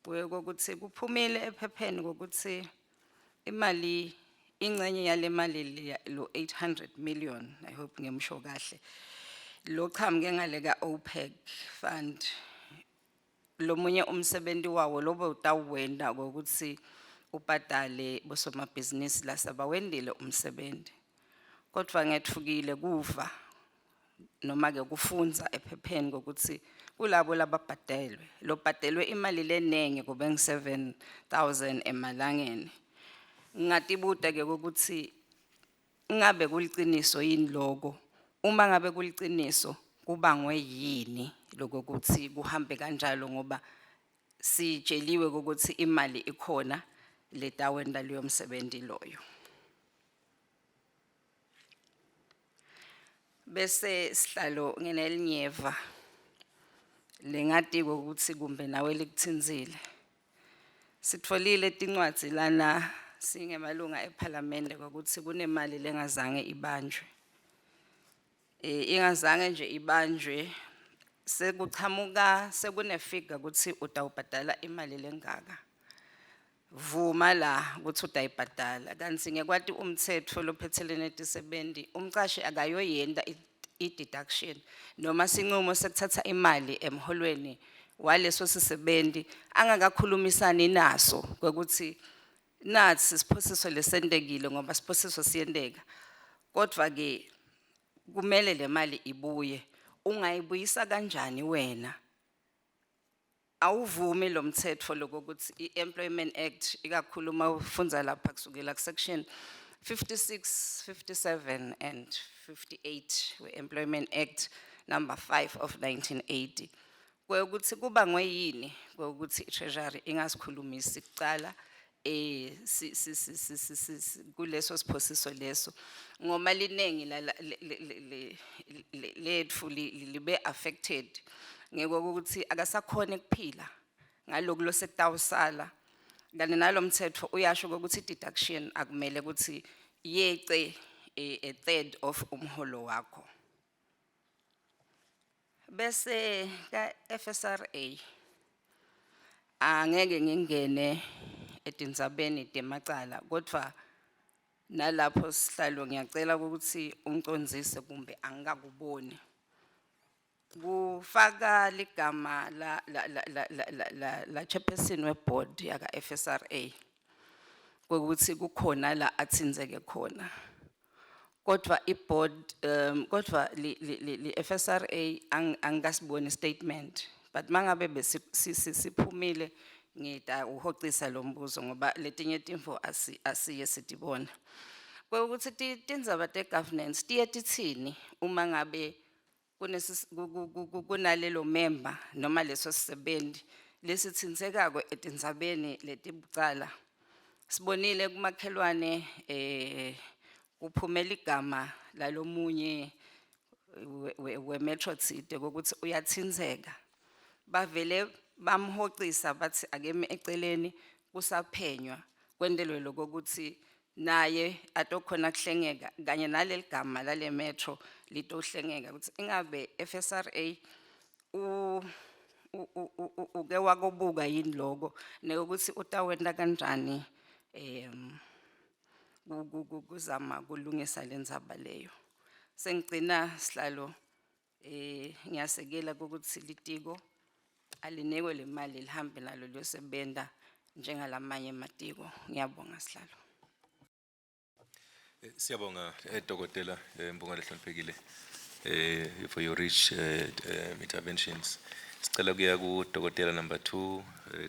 kuye kokuthi kuphumile ephepheni kokuthi imali ingcenye yale mali lo 800 million, I hope ngimsho kahle, lo chamuke ngale ka OPEC fund, lomunye umsebenzi wawo lobe utawuwenda ngokuthi ubhadale bosomabhizinisi lasabawendile umsebenzi. Kodwa ngethukile kuva noma ke kufundza ephepheni ngokuthi kulabo lababhadelwe, lobhadelwe imali lenengi kube ngu 7,000 emalangeni. Ngatibuta ke ukuthi ngabe kuliciniso yini lokho? Uma ngabe kuliciniso kubangwe yini lokho ukuthi kuhambe kanjalo, ngoba sitsheliwe ukuthi imali ikhona letawenda leyo msebenzi loyo. Bese sihlalo nginelinyeva lengati ukuthi kumbe nawe likutsinzile. Sitfolile tincwadzi lana singemalunga ePhalamende ukuthi kunemali lengazange ibanjwe. Ingazange nje ibanjwe, sekuchamuka sekunefigure ukuthi utawubhadala imali lengaka. Vuma la ukuthi utayibhadala, kanti ngekwati umthetho lophathelene netisebenti umcashi akayoyenta i-deduction noma sinqumo sekuthatha imali emholweni waleso sisebenti angakakhulumisani naso ukuthi Natsi siphosiso lesentekile ngoba siphosiso siyenteka. Kodwa ke kumele le mali ibuye. Ungayibuyisa kanjani wena? Awuvumi lo mthetho lokuthi i-Employment Act ikakhulu uma ufundza lapha kusukela ku section 56, 57 and 58 we-Employment Act number 5 of 1980. Kwekuthi kuba ngweyini kwekuthi i-Treasury ingasikhulumisi kucala si si si si si si si- kuleso siphosiso leso ngoma linengi la letfu libe affected ngekokuthi akasakhona ukuphila ngaloku losekutawusala kanye nalomthetho uyasho ukuthi deduction akumele ukuthi yece a third of umholo wakho. Bese ka FSRA angeke ngingene etindzabeni temacala, kodwa nalapho sihlalo ngiyacela ukuthi ungicondzise kumbe angikakuboni. Kufaka ligama la la la la la la la la chairperson we board yaka FSRA ukuthi kukhona la atsinzeke khona. Kodwa i-board kodwa li FSRA angikasiboni statement, but mangabe besi siphumile ngita uhocisa lo mbuzo ngoba letinye tintfo asiye sitibona. Kwekuthi tindzaba te governance tiye titsini uma ngabe kunalelo member noma leso sisebenzi lesitsinsekako etindzabeni letibucala. Sibonile kumakhelwane kuphumela igama lalomunye we metro tsite ukuthi uyatsintseka. Bavele bamhocisa bathi akeme eceleni kusaphenywa kwentelwe lokuthi naye atokhona kuhlengeka kanye naleli gama lale metro litohlengeka ukuthi ingabe FSRA uke wakubuka yini lokho nekuthi utawenta kanjani kuzama kulungisa lendzaba leyo. Sengigcina sihlalo, ngiyasekela ukuthi litiko alinikwe le mali lihambe nalo liyosebenta njengalamanye ematiko. Ngiyabonga sihlalo. Siyabonga dokotela Mbunga lehloniphekile for your rich interventions. Sicela kuya ku dokotela number 2,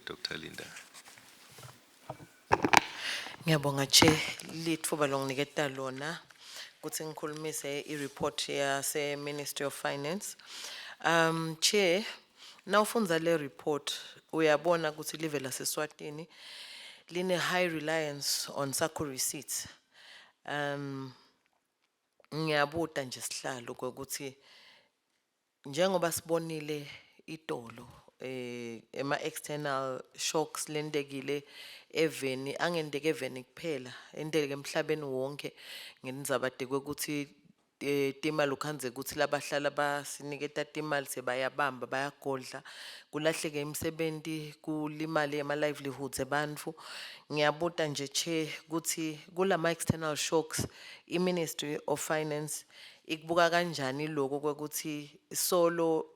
Dr. Linda. Ngiyabonga Chair, litfuba longiniketa lona kutsi ngikhulumise i-report yase Ministry of Finance. Chair, nawufundza le report uyabona kutsi live laseSwatini line high reliance on SACU receipts. Ngiyabuta nje sihlalo ukuthi njengoba sibonile itolo ema external shocks lentekile eveni, angenteke eveni kuphela, enteke emhlabeni wonke ngendzaba ukuthi timali ukhandze ukuthi labahlala basiniketa timali sebayabamba bayagodla, kulahleke imisebenti, kulimale ema livelihoods ebantfu. Ngiyabuta nje Chair ukuthi kulama external shocks i Ministry of Finance ikubuka kanjani lokho kwekuthi solo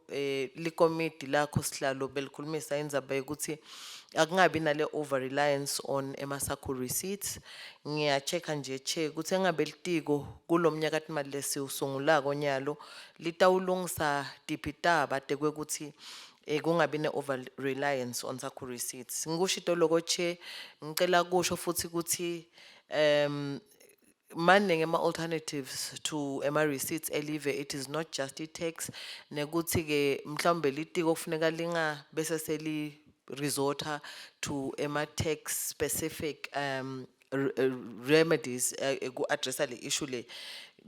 likomiti lakho sihlalo belikhulumisa indzaba yokuthi akungabi nale over reliance on ema SACU receipts. Ngiyachecka nje Chair ukuthi engabe litiko kulomnyaka timali lesiwusungulako nyalo litawulungisa tiphi taba tekwekuthi kungabi ne over reliance on SACU receipts. Ngikushito lokho Chair, ngicela kusho futhi ukuthi maningi ama alternatives to ema receipts elive, it is not just i-tax, nekuthi ke mhlawumbe litiko kufuneka linga bese seli resorta to ema tax specific remedies ku addressa le issue le.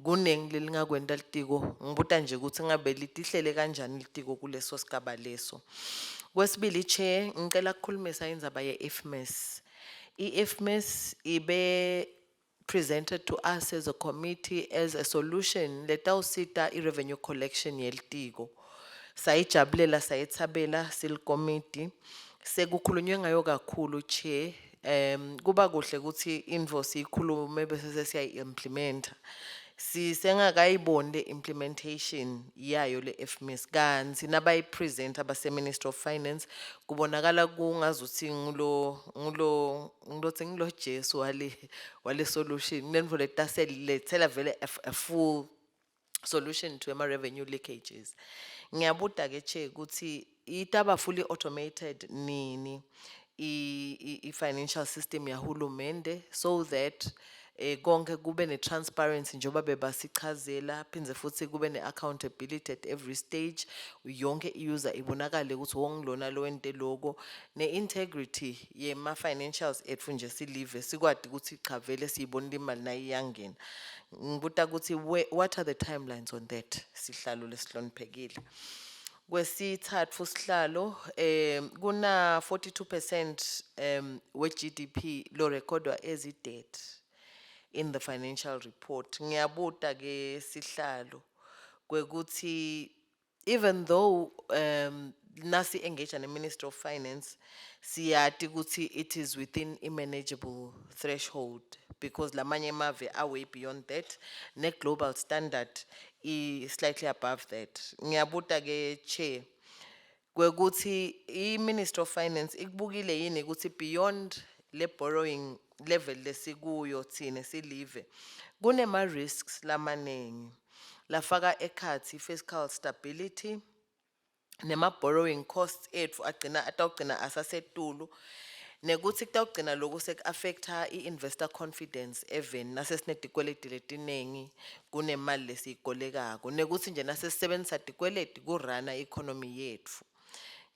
Kuningi lelingakwenta litiko, ngibuta nje ukuthi ngabe litihlele kanjani litiko kuleso sigaba leso. Kwesibili Chair, ngicela ukukhulumisa indzaba ye-IFMIS. I-IFMIS ibe presented to us as a committee as a solution letawusita i-revenue collection yelitiko. Sayijabulela, sayithabela silikomiti. Sekukhulunywe ngayo kakhulu Chair. Kuba kuhle ukuthi intfo siyikhulume bese sesiyayi-implementa. Sisengakayiboni le implementation yayo le FMIS, kanti nabayipresent abase Ministry of Finance kubonakala kungazuthi ngulo ngilothi ngilo Jesu wale solution kunentfo letaselethela vele a full solution to ema revenue leakages. Ngiyabuta ke, Chair, ukuthi itaba fully automated nini i financial system yahulumende so that konke kube ne transparency njengoba bebasichazela, phindze futhi kube ne accountability at every stage, yonke i-user ibonakale ukuthi wongilona lowente loko, ne integrity yema financials ethu nje silive sikwati ukuthi cha, vele siyibonile imali nayiyangena. Ngibuta ukuthi what are the timelines on that, sihlalo lesihloniphekile? Kwesithathu, sihlalo, kuna 42% we GDP lo recordwa as debt in the financial report. Ngiyabuta ke, sihlalo, kwekuthi even though nasi engage ne Ministry of Finance, siyati ukuthi it is within a manageable threshold because lamanye emave are way beyond that, ne global standard is slightly above that. Ngiyabuta ke, Chair, kwekuthi i Ministry of Finance ikubukile yini ukuthi beyond le borrowing level lesikuyo thine silive, kunema risks lamanengi lafaka ekhatsi fiscal stability nema borrowing costs ethu agcina atawugcina asasetulu, nekuthi kutawugcina lokhu seku-affecta i-investor confidence even nasesinetikweleti letinengi kunemali lesiyikolekako, nekuthi nje nasesisebenzisa tikweleti kuruna economy yetfu.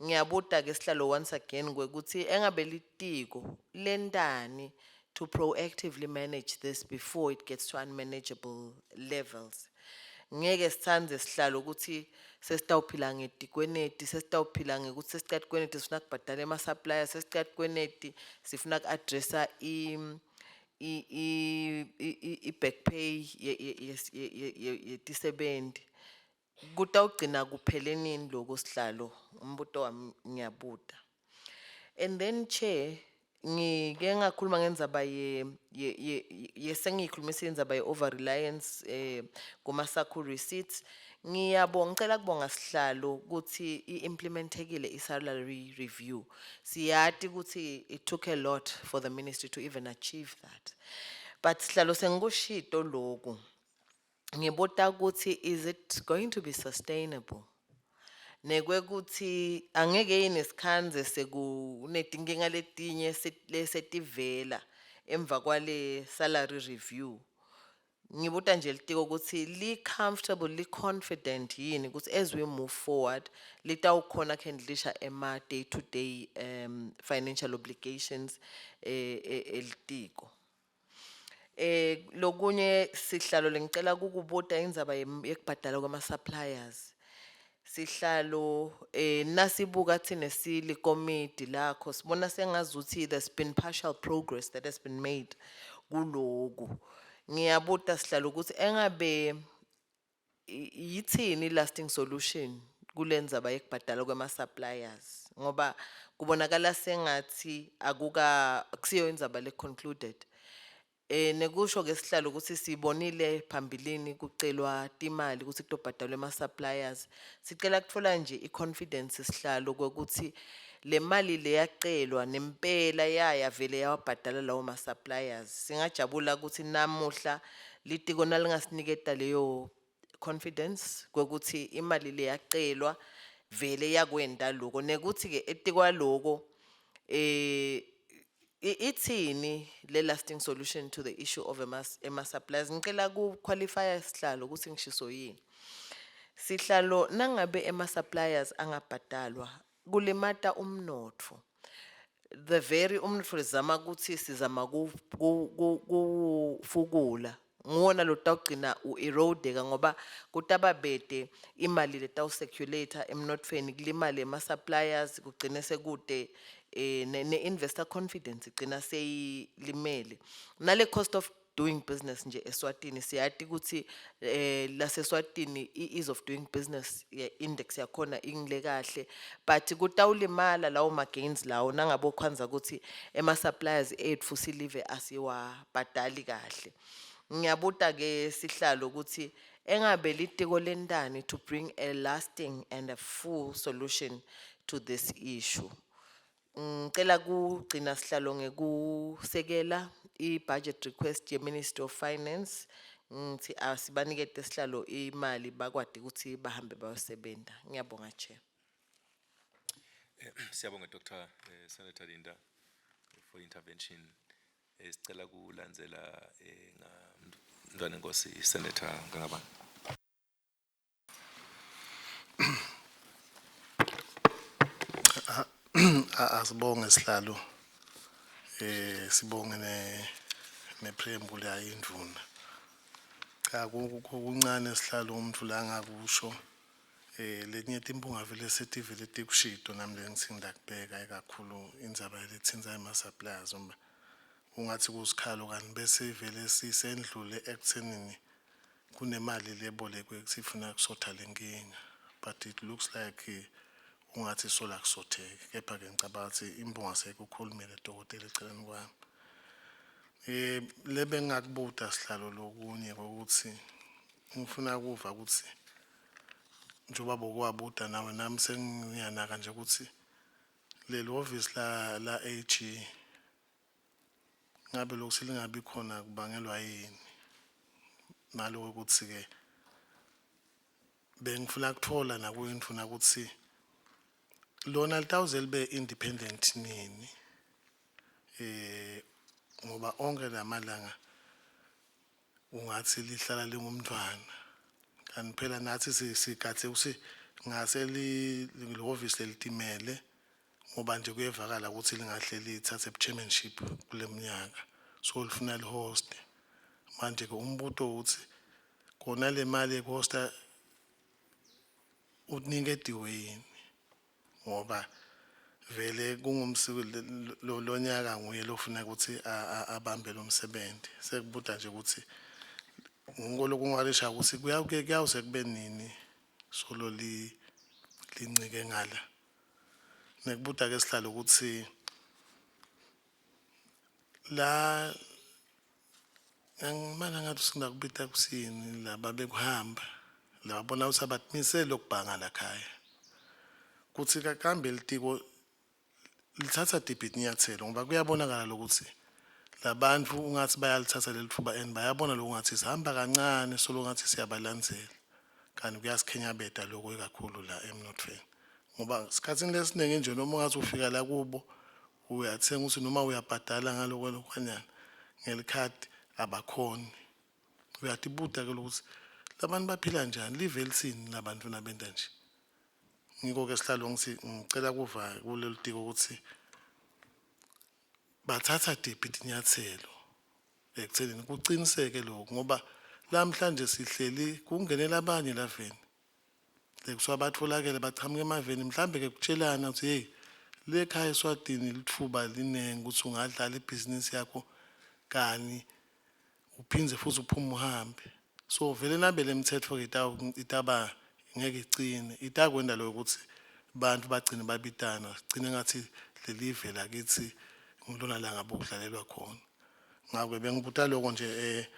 Ngiyabuta ke, sihlalo, once again kwekuthi engabe litiko lentani to proactively manage this before it gets to unmanageable levels. Ngeke sitsandze, sihlalo, ukuthi sesitawuphila ngetikweneti, sesitawuphila ngekuthi sesicela tikweneti sifuna kubhadala ema-suppliers, sesicela tikweneti sifuna ku-addressa i-back pay yetisebenti. Kutawugcina kuphele nini lokho, sihlalo? Umbuto wami, ngiyabuta. And then, Chair, ngike ngakhuluma ngendzaba ye sengiyikhulumise indzaba ye over reliance kuma SACU receipts. Ngiyabonga, ngicela kubonga, sihlalo, ukuthi i-implementekile i-salary review. Siyati ukuthi it took a lot for the ministry to even achieve that. But sihlalo, sengikushito lokhu, ngibuta ukuthi is it going to be sustainable? Nekwekuthi angeke yini sikhandze sekunetinkinga letinye lesetivela emva kwale salary review? Ngibuta nje litiko ukuthi li comfortable, li confident yini ukuthi as we move forward litawukhona kuhandlisha ema day to day financial obligations elitiko. Lokunye, sihlalo, lengicela kukubuta indzaba yekubhadala kwama suppliers. Sihlalo, nasibuka thine silikomidi lakho, sibona sengazuthi there's been partial progress that has been made kuloku. Ngiyabuta, sihlalo, ukuthi engabe yithini lasting solution kulendzaba yekubhadala kwema suppliers, ngoba kubonakala sengathi akuka kusiyo indzaba le concluded. Nekusho ke, sihlalo, ukuthi sibonile phambilini kucelwa timali ukuthi kutobhadalwa ema suppliers. Sicela kutfola nje i-confidence, sihlalo, kwekuthi le mali leyacelwa nempela yaya vele yawabhadala lawo ma suppliers. Singajabula ukuthi namuhla litiko nalingasiniketa leyo confidence kwekuthi imali leyacelwa vele yakwenta lokho, nekuthi ke etikwa loko ithini le lasting solution to the issue of ema suppliers. Ngicela ku qualify, sihlalo, ukuthi ngishiso yini. Sihlalo, nangabe ema suppliers angabhadalwa, kulimata umnotfo, the very umnotfo lezama ukuthi sizama kufukula nguwona lotawugcina u-erodeka, ngoba kutaba bede imali letawu-circulate emnotfweni, kulimale ema-suppliers, kugcine sekude ne-investor confidence igcina seyilimele, nale cost of doing business nje eSwatini. Siyati ukuthi laseSwatini i-ease of doing business index yakhona ingile kahle, but kutawulimala lawo ma gains lawo nangabe ukhandza ukuthi ema suppliers ethu silive asiwabhadali kahle. Ngiyabuta ke sihlalo ukuthi engabe litiko lentani to bring a lasting and a full solution to this issue. Ngicela kugcina sihlalo ngekusekela i-budget request ye-Ministry of Finance. Ngithi asibanikete sihlalo imali bakwati ukuthi bahambe bayosebenta. Ngiyabonga, Chair. Siyabonga Dr. Senator Linda for intervention. Sicela kulandzela nga Mntwanenkosi Senator Ngangabani. Asibonge sihlalo, sibonge ne preamble yayindvuna. Cha, kuncane sihlalo umuntu la ngakusho. Letinye timphunga vele setivele tikushito, nami lengithi ngidakubheka kakhulu indzaba lethinta ema suppliers, ngoba ungathi kusikhalo kanti bese vele sisendlule ekuthenini kunemali lebolekwe kusifuna kusotha lenkinga, but it looks like ungathi sola kusotheke. Kepha ke ngicabanga ukuthi imbonga sekukhulumile dokotela eceleni kwami. Lebe ngakubuta sihlalo lokunye ukuthi ngifuna kuva ukuthi njengoba bokwabuta nawe, nami sengiyanaka nje ukuthi leli office la AG ngabe lokhu selingabi khona kubangelwa yini, naloko ukuthi ke bengifuna kuthola nakuyindvuna ukuthi lona litawuze libe independent nini, ngoba onke lamalanga ungathi lihlala lingumntwana, kanti phela nathi sigadze ukuthi ngase li office lelitimele, ngoba nje kuyevakala ukuthi lingahle lithathe chairmanship kule minyaka, so lifuna lihost. Manje ke umbuto uthi kona le mali yekuhosta uniketiwe yini, ngoba vele kungumsiko lonyaka nguye lofuna ukuthi abambe lo msebenzi. Sekubuta nje ukuthi ngiko lokungalisha ukuthi kuyawuse kube nini solo lincike ngala. Nekubuta ke sihlalo ukuthi la angimana ngathi singakubita kusini laba bekuhamba lababona ukuthi abatimisele lokubhanga la khaya, kuthi kambe litiko lithatha tiphi tinyathelo, ngoba kuyabonakala lokuthi labantu ungathi bayalithatha leli thuba and bayabona lokungathi sihamba kancane, solo ngathi siyabalandzela, kanti kuyasikhinyabeta lokho ikakhulu la emnothweni, ngoba sikhathini lesiningi nje noma ungathi ufika la kubo uyathenga ukuthi noma uyabhadala ngaloko lokwanyana ngelikhadi abakhoni. Uyatibuta ke ukuthi labantu baphila njani, live lithini labantu nabenta nje. Ngiko ke sihlalo ngithi ngicela kuva kuleli tiko ukuthi bathatha tiphi tinyathelo ekuthenini kuqiniseke lokho, ngoba lamhlanje sihleli kungenela abanye laveni lekuthiwa batholakele bachamuka emaveni, mhlambe ke kutshelana ukuthi hey, le khaya eSwatini lithuba linengi ukuthi ungadlala ibhizinisi yakho kani uphindze futhi uphume uhambe. So vele nabe lemithetho ke itaba ngeke igcine itakwenda lokho ukuthi bantu bagcine babitana, sigcine ngathi lelive lakithi ngilona la ngabe ukudlalelwa khona. Ngakho bengibuta lokho nje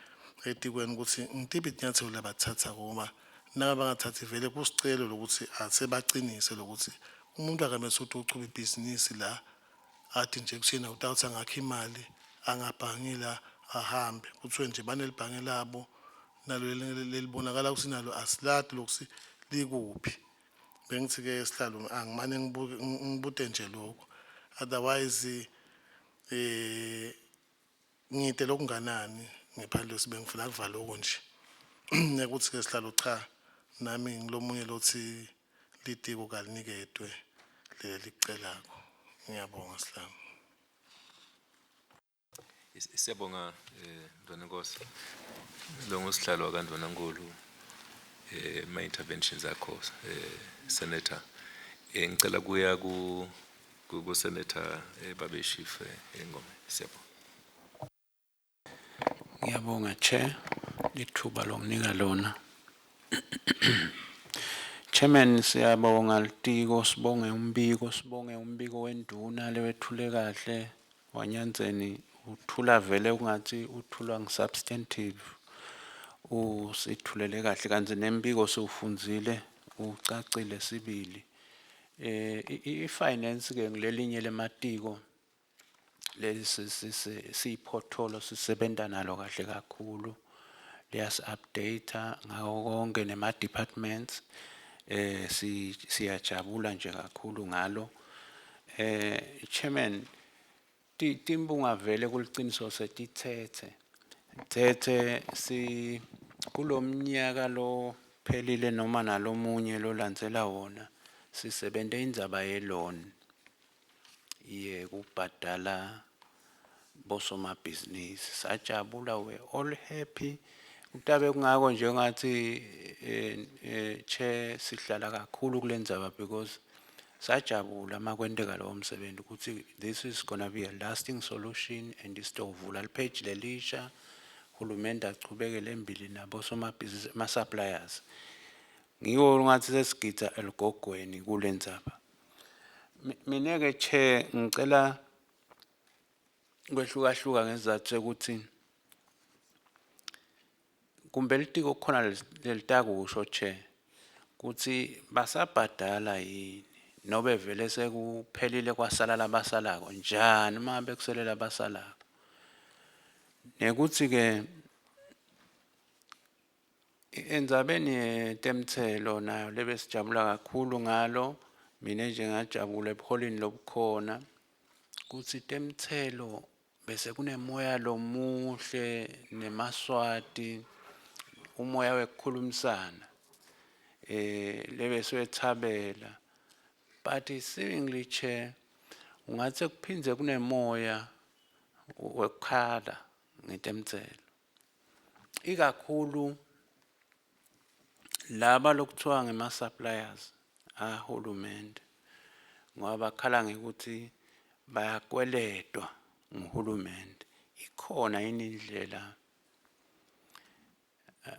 etikweni ukuthi ngitiphi tinyathelo labathatha, ngoba nangabe bangathathi vele kusicelo lokuthi asebacinise lokuthi umuntu akamese ukuthi uchuba ibhizinisi la athi nje kusena utawuthi angakha imali angabhangi la ahambe, kuthiwe nje banelibhange labo nalo lelibonakala ukuthi nalo asiladi lokuthi likuphi. Bengithi ke sihlalo angimane ngibute nje lokho, otherwise ngide lokunganani ngephandle sibe ngifuna kuvala lokho nje nekuthi ke sihlalo cha, nami ngilomunye lothi litiko kaliniketwe leli licelako. Ngiyabonga sihlalo. Siyabonga Ndvunankosi. Lo ngusihlalo kaNdvunankulu, my interventions akho Senator. Ngicela kuya ku Senator Babe Chief Ngome. Siyabonga. Ngiyabonga Chair, lithuba lokunika lona. Chairman, siyabonga litiko, sibonge umbiko wenduna lewethule kahle wanyanzeni, uthula vele ungathi uthulwa ngisubstantive. Usithulele kahle kantsi nembiko siwufundzile ucacile sibili. I-finance ke ngilelinye lematiko lesi siyiphotfolo sisebenta nalo kahle kakhulu. Liyasi-update ngako konke nema departments, siyajabula nje kakhulu ngalo. Chairman, timbunga vele kuliciniso setithethe thethe si kulomnyaka lo phelile noma nalomunye lolandzela wona, sisebente indzaba ye-loan yekubhadala bosomabhizinisi. Sajabula, we all happy. Kutabe kungako nje ngathi, chair, sihlala kakhulu kulendzaba because sajabula makwenteka lowo msebenzi ukuthi this is gonna be a lasting solution and isitovula lipage lelisha, hulumende achubekele embili nabo somabhizinisi, ma-suppliers. Ngiko ngathi sesigidza eligogweni kulendzaba. Mina-ke chair, ngicela kwehlukahluka ngesizathu sekuthi kumbe litiko kukhona lelitakusho, chair, kutsi basabhadala yini nobe vele sekuphelile kwasala labasalako, njani uma bekusele labasalako, nekuthi-ke endzabeni yetemtselo nayo lebesijabula kakhulu ngalo. Mina nje ngajabula ebuholini lobukhona kutsi temtselo bese kunemoya lomuhle nemaSwati, umoya wekukhulumisana lebesiwethabela, but seemingly, chair, ungatse kuphindze kunemoya wekukhala ngetemtselo, ikakhulu laba lokuthiwa ngema-suppliers ahulumende, ngoba bakhala ngekuthi bayakweletwa nguhulumende. Ikhona yini indlela,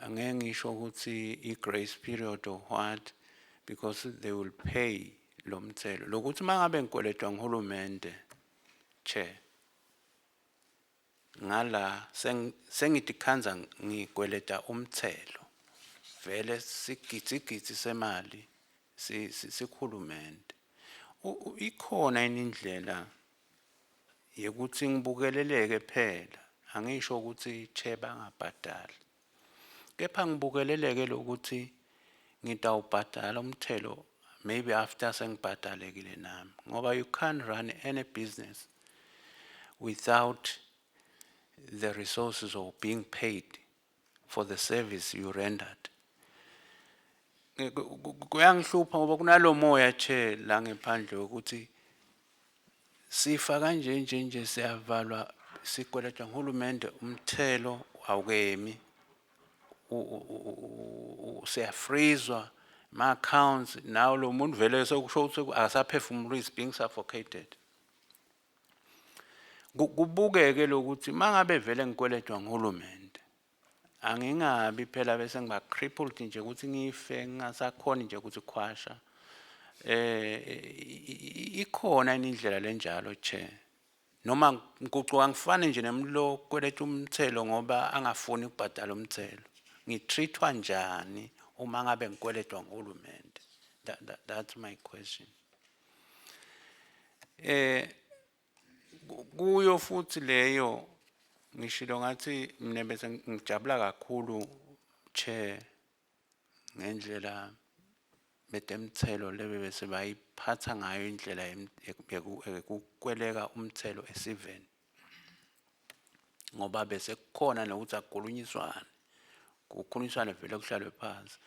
angeke ngisho ukuthi i-grace period or what, because they will pay lo mthelo lokuthi mangabe ngikweletwa nguhulumende, chair, ngala sengitikhandza ngikweleta umthelo vele sigidzigidzi semali sikuhulumende, ikhona yini indlela yekuthi ngibukeleleke? Phela angisho ukuthi, chair, bangabhadali, kepha ngibukeleleke lokuthi ngitawubhadala umthelo maybe after sengibhadalekile nami, ngoba you can't run any business without the resources of being paid for the service you rendered. Kuyangihlupha ngoba kunalo moya, chair, la ngephandle ukuthi sifa kanje nje nje, siyavalwa, sikweletwa nguhulumende, umthelo awukemi, siyafreezwa ma-accounts, nawo lo muntu vele sekusho ukuthi akasaphefumuli, is being suffocated. Kubukeke lokuthi mangabe vele ngikweletwa nguhulumende, angingabi phela bese ngiba crippled nje ukuthi ngife ngingasakhoni nje ukuthi khwasha. Ikhona yini indlela lenjalo, chair, noma ngigucuka ngifane nje nemuntu lo kweleta umthelo ngoba angafuni ukubhadala umthelo? Ngitreatwa njani uma ngabe ngikweletwa nguhulumende? That's my question. Kuyo futhi leyo ngishilo ngathi mina bese ngijabula kakhulu, chair, ngendlela betemthelo lebe bese bayiphatha ngayo indlela yekukweleka umthelo esiveni, ngoba bese kukhona nokuthi akukhulunyiswane, kukhulunyiswane vele kuhlalwe phansi.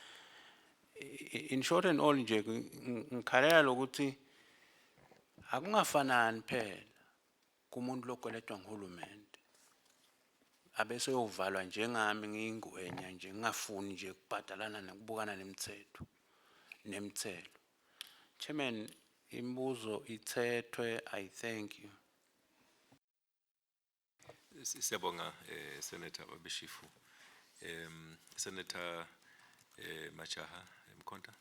In short and all nje, ngikhalela lokuthi akungafanani phela kumuntu lokweletwa nguhulumende abese yovalwa njengami ngiyingwenya nje, ngingafuni nje ukubhadalana nokubukana nemithetho nemithelo. Chairman, imibuzo ithethwe. I thank you. Siyabonga, Senator Babeshifu. Senator Majaha Mkhonta.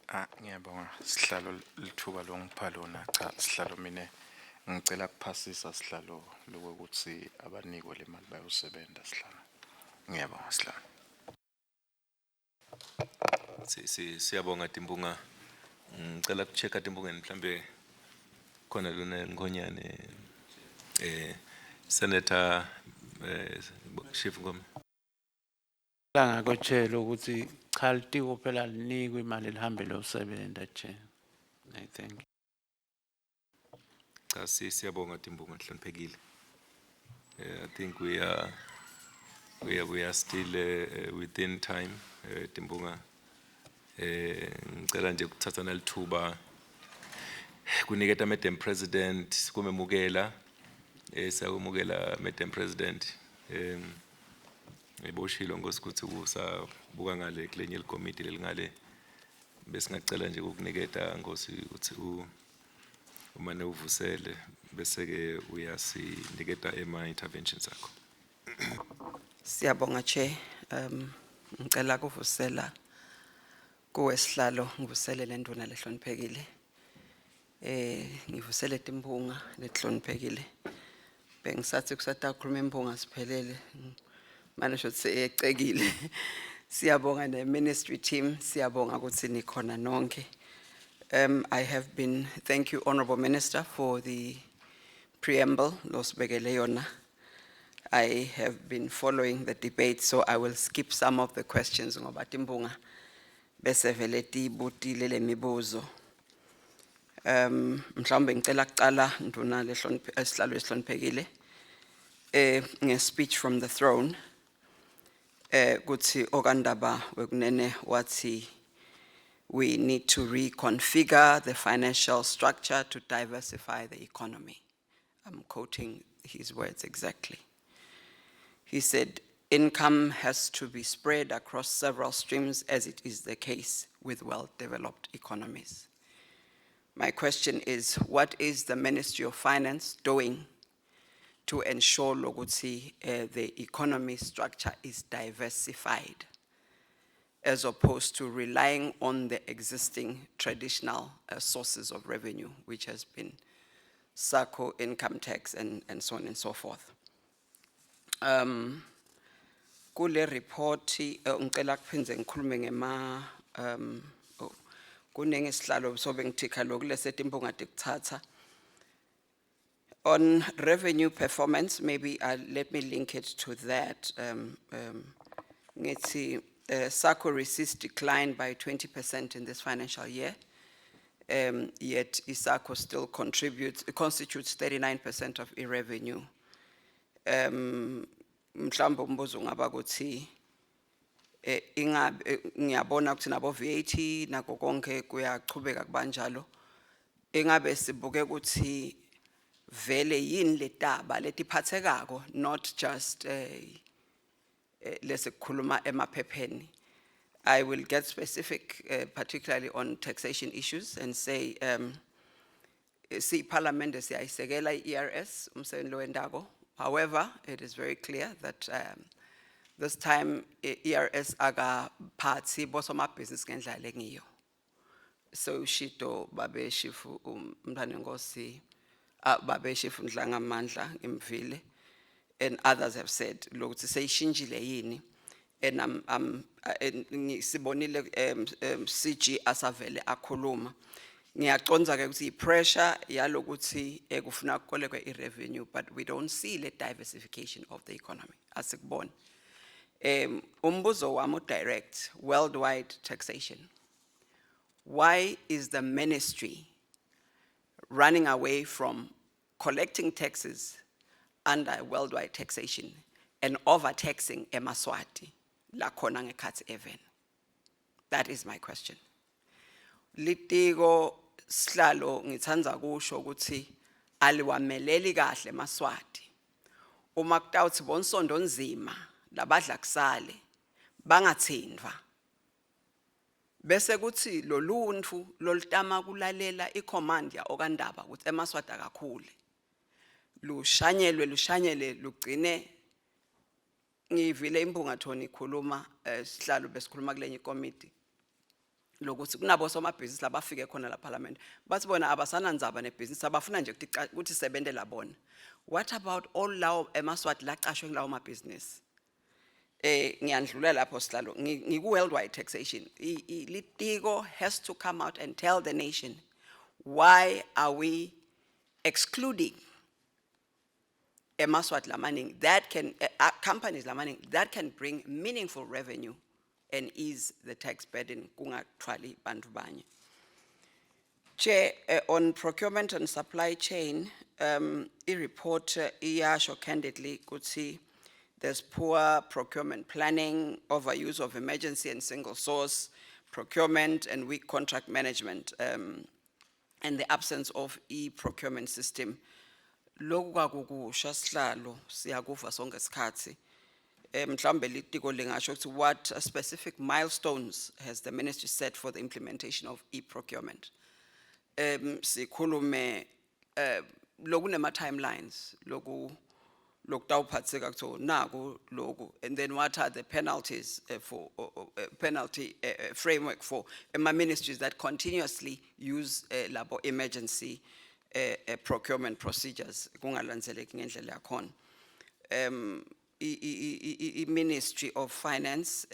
Ah, ngiyabonga sihlalo lithuba longipha lona. Cha sihlalo, mina ngicela kuphasisa sihlalo lokuthi abanikwe le mali bayosebenza, sihlalo. Ngiyabonga sihlalo. Siyabonga Timbunga. Ngicela kuchecka Timbungeni, mhlambe khona lona Nkhonyane, Senator Chief Ngome. La ngakutshela ukuthi cha, litiko phela linikwe imali lihambe liyosebenza nje. I think. Cha, siyabonga Timbunga hloniphekile. I think we are still within time, Timbunga. Ngicela nje ukuthatha nalithuba kuniketa Madam President kumemukela, siyakumukela Madam President. Eboshilo ngosi ukuthi usabuka ngale kulenye likomiti lelingale, besingacela nje ukukuniketa ngosi ukuthi umane uvusele bese ke uyasiniketa ema interventions akho. Siyabonga, Chair. Ngicela kuvusela kuwe sihlalo, ngivusele lenduna lehloniphekile. Ngivusele Timbunga lehloniphekile. Bengisathi kusata khuluma imbunga siphelele. Manje shothi seyecekile. Siyabonga ne ministry team, siyabonga ukuthi nikhona nonke. I have been, thank you, Honorable Minister, for the preamble losibekele yona. I have been following the debate, so I will skip some of the questions ngoba Timbunga bese vele tibutile lemibuzo. Mhlawumbe ngicela kucala, nduna lehloniphe, esihlalo esihloniphekile, nge speech from the throne, kuthi okandaba wekunene wathi we need to reconfigure the financial structure to diversify the economy. I'm quoting his words exactly. He said, income has to be spread across several streams, as it is the case with well-developed economies. My question is, what is the Ministry of Finance doing to ensure lokuthi the economy structure is diversified, as opposed to relying on the existing traditional sources of revenue, which has been SACO, income tax, and so on and so forth? Kule report, ngicela kuphindze ngikhulume ngema, oh, kuningi sihlalo, sobe ngithika lokhu lesethi imbonga tikuthatha. On revenue performance, maybe let me link it to that. Ngithi, SACO receipts declined by 20% in this financial year, yet iSACO still constitutes 39% of e-revenue. Mhlawumbe umbuzo ungaba ukuthi, ingabe, ngiyabona ukuthi nabo VAT nako konke kuyachubeka kubanjalo. Ingabe sibuke ukuthi vele yini letaba letiphathekako, not just lesikhuluma emaphepheni. I will get specific, particularly on taxation issues, and say, si parliament siyayisekela i-ERS umsebenzi lowendako. However, it is very clear that this time ERS akaphathi bosomabhizinisi ngendlela lengiyo. So ushito babe chief umntwana babe chief Ndlangamandla ngimvile, and others have said lokuthi seyishintshile yini, and sibonile, CG asavele akhuluma. Ngiyacondza ke ukuthi i-pressure yalokuthi kufuna kukolekwe i-revenue, but we don't see the diversification of the economy asikuboni. Umbuzo wami direct, worldwide taxation. Why is the ministry running away from collecting taxes under worldwide taxation and overtaxing emaswati la khona ngekhatsi even? That is my question. Litiko sihlalo ngitsandza kusho ukuthi aliwameleli kahle emaswati. Uma kutawuthi bonsondo nzima labadla kusale bangathindwa, bese kuthi loluntfu lolutama kulalela icommand ya okandaba ukuthi emaswati akakhule, lushanyelwe lushanyele lugcine. Ngivile imbunga Tony ikhuluma, sihlalo besikhuluma kulenye ikomiti lokuthi kunabo somabhizinisi labafike khona la parliament bathi bona abasanandzaba nebhizinisi, abafuna nje ukuthi sebente labona. What about all lawo emaswati laqashwe kulawo mabhizinisi? Ngiyandlula lapho, sihlalo. Ngiku worldwide taxation. Litiko has to come out and tell the nation, why are we excluding emaswati lamaningi that can companies lamaningi that can bring meaningful revenue and ease the tax burden kungathwali bantu banye. Chair, on procurement and supply chain, i-report iyasho candidly kutsi there's poor procurement planning, overuse of emergency and single source procurement, and weak contract management, and the absence of e-procurement system. Lokhu kwakukusha, sihlalo, siyakuva sonke isikhathi. Mhlawumbe litiko lingasho ukuthi what specific milestones has the ministry set for the implementation of e-procurement? Sikhulume lokunema timelines loku lokutawuphatseka kuthiwa naku loku, and then what are the penalties for penalty framework for ema ministries that continuously use labo emergency procurement procedures kungalandzeleki ngendlela yakhona. I Ministry of Finance,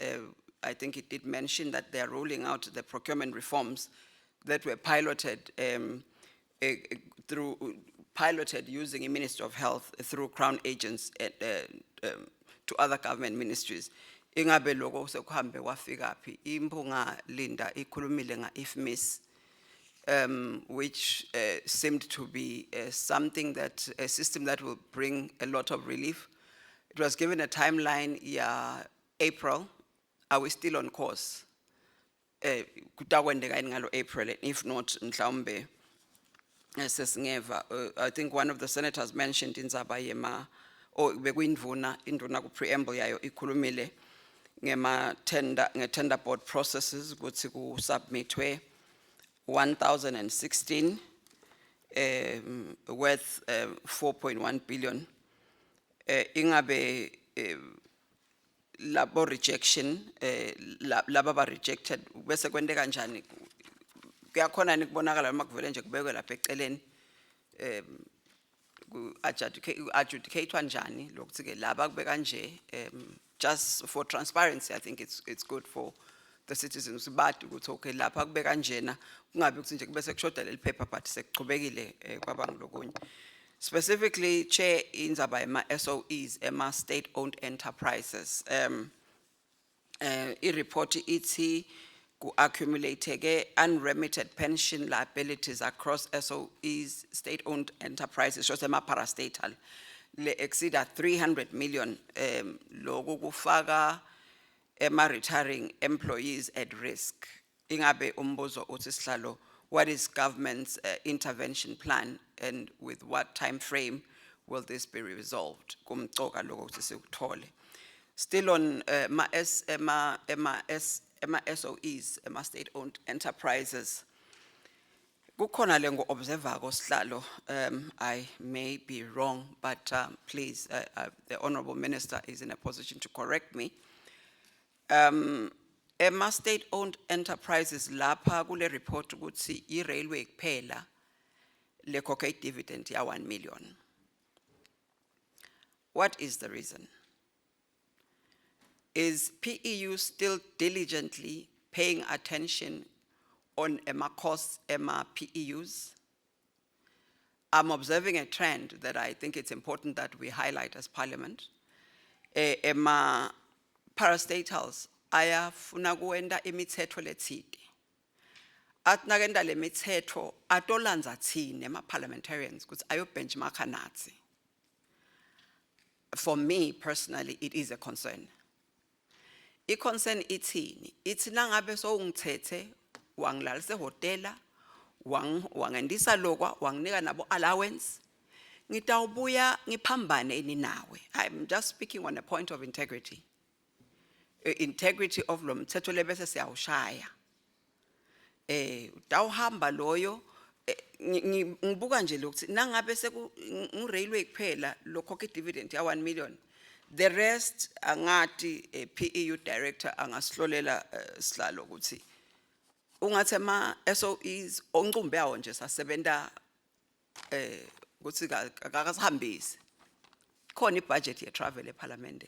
I think it did mention that they are rolling out the procurement reforms that were piloted through piloted using the Ministry of Health through Crown agents to other government ministries. Ingabe lokho sekuhambe kwafika phi? Imphunga Linda ikhulumile nga-IFMIS, which seemed to be something that, a system that will bring a lot of relief. It was given a timeline, yeah, April. Are we still on course? Kutakwendeka yini ngalo April? And if not, mhlawumbe sesingeva. I think one of the senators mentioned indzaba yema, or bekuyindvuna, indvuna ku preamble yayo ikhulumile ngema tender, nge tender board processes kutsi ku submitwe 1016 worth 4.1 billion. Ingabe labo rejection, laba ba rejected bese kwente kanjani? Kuyakhona ni kubonakala noma kuvele nje kubekwe lapha eceleni? Ku adjudicate njani lokuthi ke laba kube kanje? Just for transparency, I think it's good for the citizens bati ukuthi okay, lapha kube kanjena, kungabi ukuthi nje kube sekushoda leli phepha but sekuchubekile kwaba ngilokunye. Specifically, Chair, indzaba ema SOEs, ema state owned enterprises, i-report ithi ku-accumulate ke unremitted pension liabilities across SOEs, state-owned enterprises, short ema parastatal, le exceed 300 million. Lokhu kufaka ema retiring employees at risk. Ingabe umbuzo uthi, sihlalo, what is government's intervention plan and with what time frame will this be resolved? Kumcoka lokho ukuthi sikuthole. Still on ma S, ema, ema S, ema SOEs, ema state-owned enterprises. Kukhona le ngu-observer sihlalo, I may be wrong, but please, the Honorable Minister is in a position to correct me. Ema state-owned enterprises lapha kule report ukuthi i-railway kuphela lekhokha i-dividend ya 1 million. What is the reason? Is PEU still diligently paying attention on ema costs, ema PEUs? I'm observing a trend that I think it's important that we highlight as Parliament. Ema parastatals ayafuna kuwenta imithetho letsite. Athi nakenta le mithetho atolandza tsine ema parliamentarians kutsi ayo benchmarka natsi. For me personally, it is a concern. I-concern ithini? Ithi nangabe sowungithethe wangilalisa ehhotela, wangendisa lokwa, wanginika nabo allowance, ngitawubuya ngiphambane ini nawe. I'm just speaking on a point of integrity. Integrity of lo mthetho lebese siyawushaya. Utawuhamba loyo, ngibuka nje lokuthi nangabe seku ngu-railway kuphela lokhokha i-dividend ya 1 million, the rest angati. PEU director angasihlolela, sihlalo, ukuthi ungathi ama SOEs oncumbe yawo nje sasebenta ukuthi akasihambisi khona ibudget ye travel eParliament.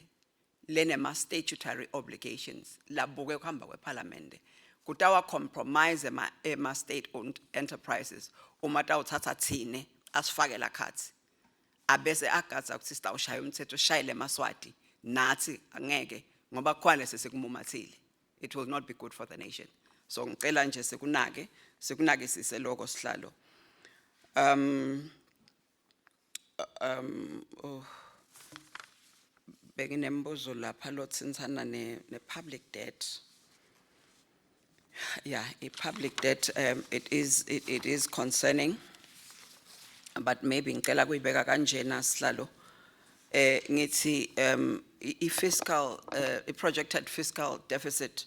Lenema statutory obligations labuke kuhamba kweParliament kutawa compromise ema state owned enterprises uma tawuthatha thine asifake lakhathi abese agadza ukuthi sitawushaya umthetho, shayele emaSwati nathi. Angeke, ngoba kukhona sesikumumathile. It will not be good for the nation. So ngicela nje sikunake, sikunakisise lokho, sihlalo. Oh, benginembuzo lapha lotsintsana ne public debt. Yeah, i public debt, it is concerning, but maybe ngicela kuyibeka kanjena, sihlalo. Ngithi i fiscal i projected fiscal deficit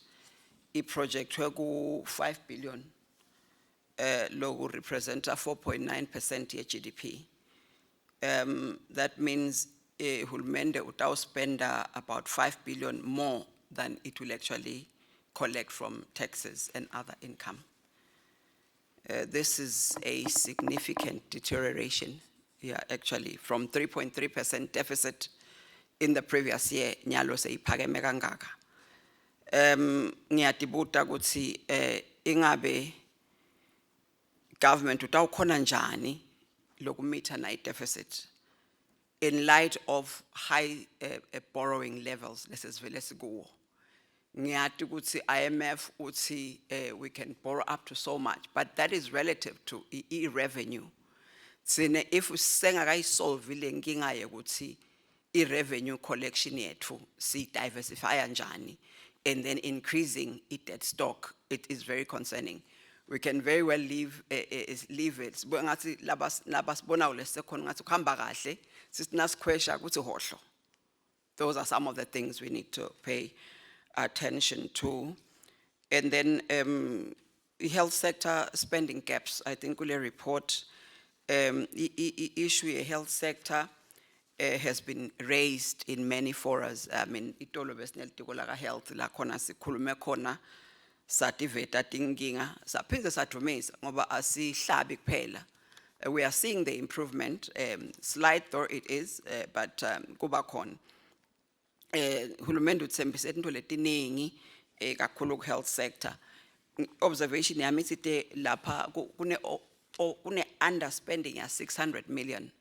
i projectwe ku 5 billion, loku representa 4.9% ye GDP. That means hulumende utawuspenda about 5 billion more than it will actually collect from taxes and other income. This is a significant deterioration, yeah, actually, from 3.3% deficit in the previous year, nyalo seyiphakeme kangaka. Ngiyatibuta ukuthi ingabe government utawukhona njani lokumeeta na deficit in light of high borrowing levels lesesivele sikuwo. Ngiyati ukuthi IMF uthi we can borrow up to so much, but that is relative to i-revenue. Sine if sengakayisolve le nkinga yokuthi i-revenue collection yethu si diversify kanjani and then increasing i-debt stock, it is very concerning. We can very well leave it. Sibuke ngathi laba sibona lesekhona ngathi kuhamba kahle, sithi nasikhwesha kuthi hohlo. Those are some of the things we need to pay attention to. And then the health sector spending gaps, I think kule report, issue ye health sector has been raised in many forums. I mean, itolo besinelitiko laka health la khona sikhulume khona, sativeta tinkinga, saphindze sadvumisa ngoba asihlabi kuphela. We are seeing the improvement, slight though it is, but kuba khona. Hulumende uthembise into letiningi kakhulu ku health sector. Observation yami ithi te lapha kune underspending ya 600 million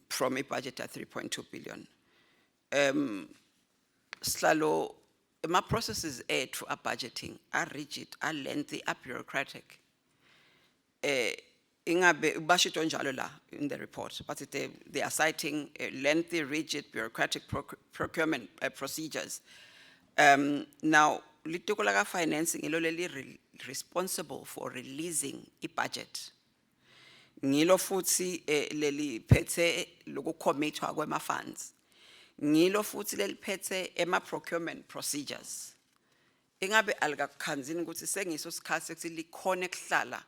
from a budget at 3.2 billion. Sihlalo, ema processes ethu a budgeting are rigid, are lengthy, are bureaucratic. Ingabe bashito njalo la in the report, but they are citing lengthy, rigid, bureaucratic procurement procedures. Now, litiko laka financing ilo leli responsible for releasing i budget. Ngilo futhi leli phethe lokucommitwa kwema funds. Ngilo futhi leliphethe ema procurement procedures. Ingabe alikakukhanzini ukuthi sengiso sikhathi sekuthi likhone kuhlala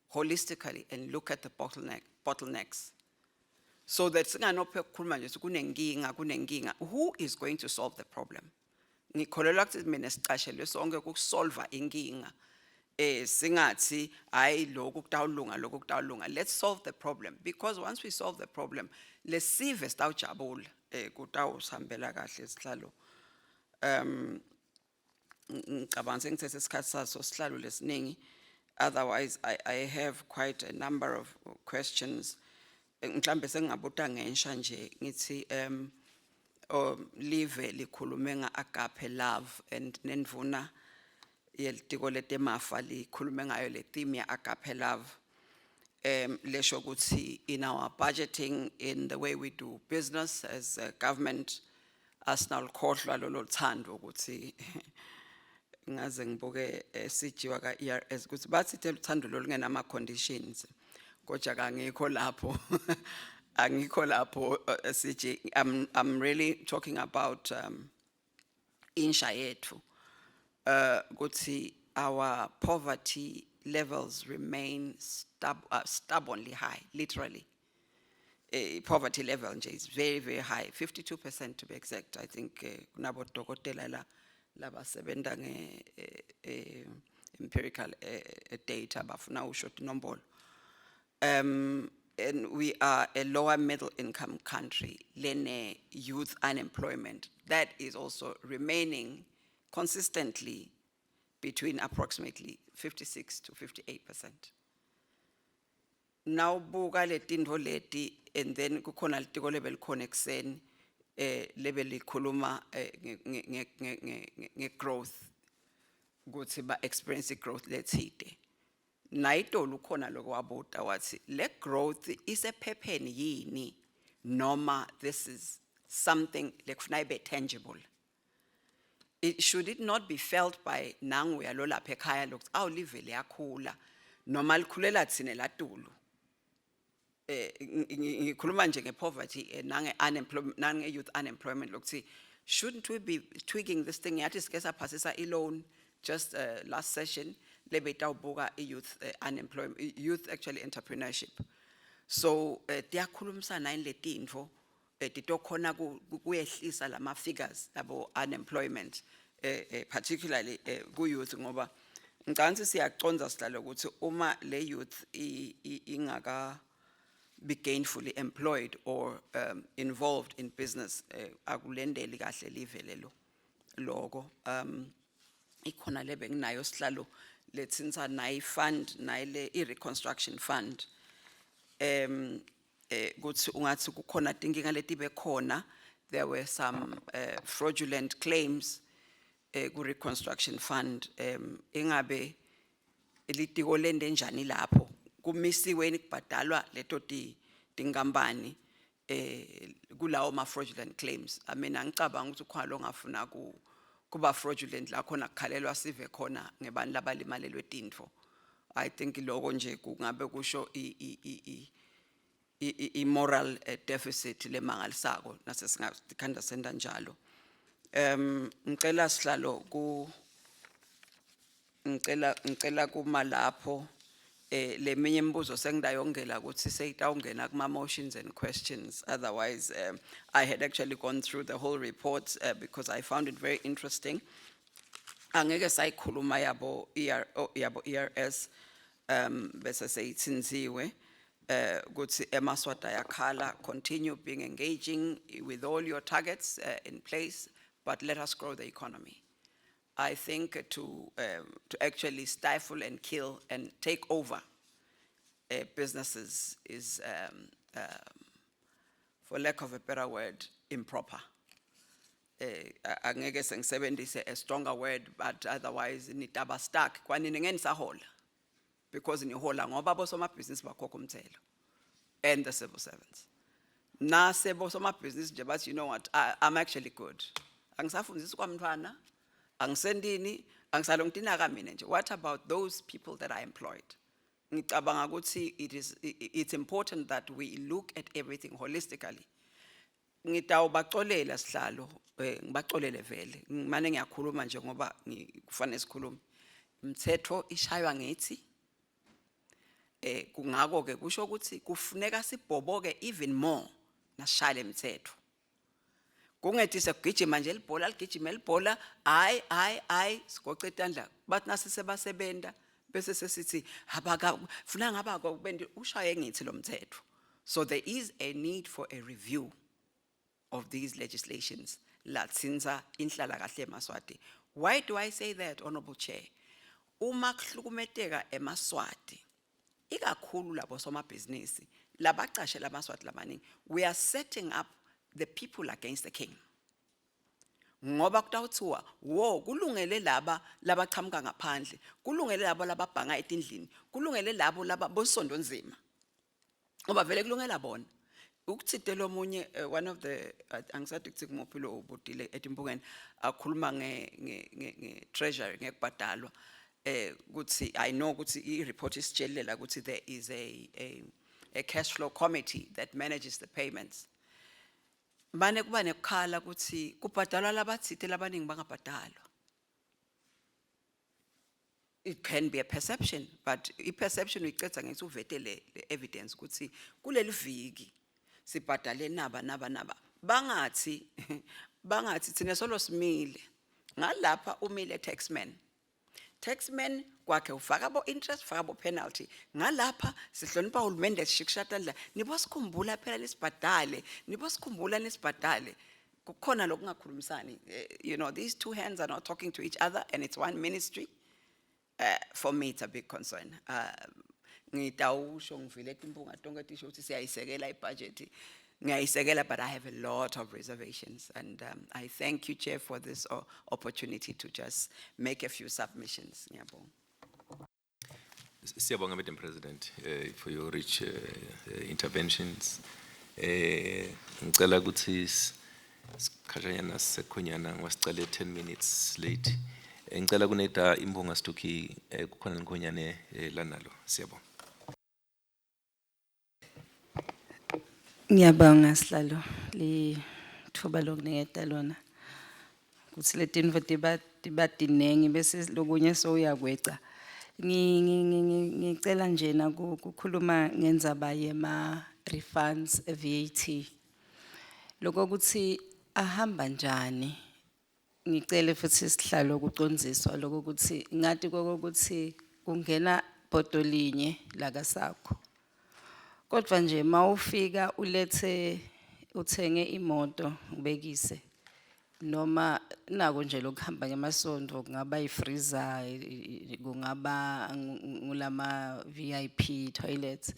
holistically and look at the bottlenecks, so that singanophe ukukhuluma nje ukuthi kunenkinga, kunenkinga. Who is going to solve the problem? Ngikholelwa ukuthi mina sicashelwe sonke ukusolva inkinga. Singathi hayi, lokhu kutawulunga, lokhu kutawulunga. Let's solve the problem, because once we solve the problem, lesive sitawujabula, kutawusihambela kahle, sihlalo. Ngicabanga sengithethe isikhathi saso, sihlalo, lesiningi. Otherwise I have quite a number of questions. Mhlambe sengingabuta ngensha nje ngithi live likhulume nga-agape love and nendvuna yelitiko letemafa likhulume ngayo le theme ya-agape love, lesho ukuthi in our budgeting, in the way we do business as a government, asinalukhohlwa lolo thando. Ukuthi ngaze ngibuke sijiwa ka ERS ukuthi bathi uthando lolungenama conditions, kodwa kangikho lapho, angikho lapho, CG. I'm really talking about insha yethu, ukuthi our poverty levels remain stubbornly high, literally. Poverty level nje is very, very high, 52% to be exact. I think kunabo dokotela la labasebenta nge empirical data bafuna usho inombolo. Um And we are a lower middle income country, lene youth unemployment that is also remaining consistently between approximately 56 to 58%. Nawubuka letintfo leti and then kukhona litiko lebelikhona ekuseni lebelikhuluma nge growth kutsi ba experience growth letsite. Nayitolo ukhona lokho wabuta wathi le growth isephepheni yini noma this is something lekufuna ibe tangible. Should it not be felt by nanguya lo lapha ekhaya lokuthi awu live liyakhula noma likhulela thine latulu? Ngikhuluma nje ngepoverty nange unemployment, nange youth unemployment, lokuthi shouldn't we be tweaking this thing? Yathi sike saphasisa i-loan just last session lebetawubuka i-youth unemployment, youth actually entrepreneurship. So tiyakhulumisana yini letintfo titokhona kuyehlisa lama figures abo unemployment, particularly ku youth, ngoba ngicabanga ukuthi siyacondza sihlalo ukuthi uma le youth ingaka be gainfully employed or involved in business, akulendeli kahle live lelo loko. Ikhona lebe nginayo sihlalo letsinsa nayi fund nayile i-reconstruction fund, kuthi ungathi kukhona tinkinga letibe khona. There were some fraudulent claims ku reconstruction fund. Ingabe litiko lende njani lapho kumisiwe kubhadalwa leto ti tinkampani kulawo ma fraudulent claims? I mean, angicabanga ukuthi ukhona longafuna ku kuba fraudulent la khona kukhalelwa sive khona ngebantu labalimalelwe tintfo. I think lokho nje kungabe kusho i-moral deficit lemangalisako nase singakhanda senda njalo. Ngicela sihlalo ku ngicela kuma lapho. Leminye imibuzo sengidayongela ukuthi seyitawungena kuma motions and questions. Otherwise, I had actually gone through the whole report because I found it very interesting. Angeke sayikhuluma yabo ER, oh, yabo ERS bese seyithinziwe ukuthi emaswati ayakhala. Continue being engaging with all your targets in place, but let us grow the economy. I think to actually stifle and kill and take over businesses is, for lack of a better word, improper. Angeke sengisebenzise a stronger word, but otherwise nitaba stuck kwanini ngenisahola because nihola ngoba bosomabhizinisi bakhokha umthelo and the civil servants. Nase bosomabhizinisi nje bathi, "You know what, I'm actually good, angisafundisi kwamntwana, angisendini, angisalongitinaka mina nje." What about those people that are employed? Ngicabanga ukuthi it's important that we look at everything holistically. Ngitawubacolela sihlalo, ngibacolele vele, ngimane ngiyakhuluma nje ngoba kufanele sikhulume. Imithetho ishaywa ngithi kungako ke kusho ukuthi kufuneka sibhoboke even more nasishaya lemithetho, kungethi sekugijima nje libhola ligijima libhola, hayi hayi hayi, sigoce itandla bathi nase sebasebenta bese sesithi abaka funa ngaba kubende ushaye ngithi lo mthetho. So there is a need for a review of these legislations latsinza inhlala kahle emaswati. Why do I say that, honorable chair? Uma kuhlukumeteka emaswati, ikakhulu labo somabhizinisi labacashe lamaswati lamaningi, we are setting up the people against the king, ngoba kutawuthiwa wo kulungele laba labachamuka ngaphandle, kulungele labo lababhanga etindlini, kulungele labo laba bosondo nzima, ngoba vele kulungela bona ukuthite lomunye. One of the angisathi kuthi kumuphi lo ubudile etimbukeni akhuluma nge treasury ngekubhadalwa kuthi I know ukuthi i report isitshelela ukuthi there is a cash flow committee that manages the payments. Mane kuba nekukhala ukuthi kubhadalwa labathite, labaningi bangabhadalwa. It can be a perception, but i-perception uyicetha ngethi uvete le evidence ukuthi kuleli viki sibhadale naba naba naba, bangathi thina solo simile ngalapha umile taxman. Taxman kwakhe ufaka bo interest, ufaka bo penalty. Ngalapha sihlonipha uhulumende, sishikisha tandla, nibosikhumbula phela nisibhadale, nibosikhumbula nisibhadale. Kukhona lokungakhulumisani. These two hands are not talking to each other and it's one ministry. For me it's a big concern. Ngitawusho ngivile timpunga tonke tisho ukuthi siyayisekela ibudget. Ngiyayisekela, but I have a lot of reservations, and I thank you, Chair, for this opportunity to just make a few submissions. Ngiyabonga. Siyabonga, Madam President, for your rich interventions. Ngicela ukuthi sikhashanyana sekhonyana ngoba 10 minutes late. Ngicela kuneda imbonga Stuki, kukhona inkhonyane lanalo. Siyabonga. Ngiyabonga sihlalo lithuba lokuniketa lona. Kutsi letintfo tiba tinengi bese lokunye sowuyakweca. Ngicela nje na kukhuluma ngendzaba yema refunds e VAT. Lokho kutsi ahamba njani? Ngicele futsi sihlalo kucondziswa lokho kutsi ngati kokutsi kungena bhodo linye la kaSACO. Kodwa nje mawufika ulethe uthenge imoto ubekise noma nako nje lokuhamba ngemasondo, kungaba i-freezer, kungaba ngulama VIP toilets,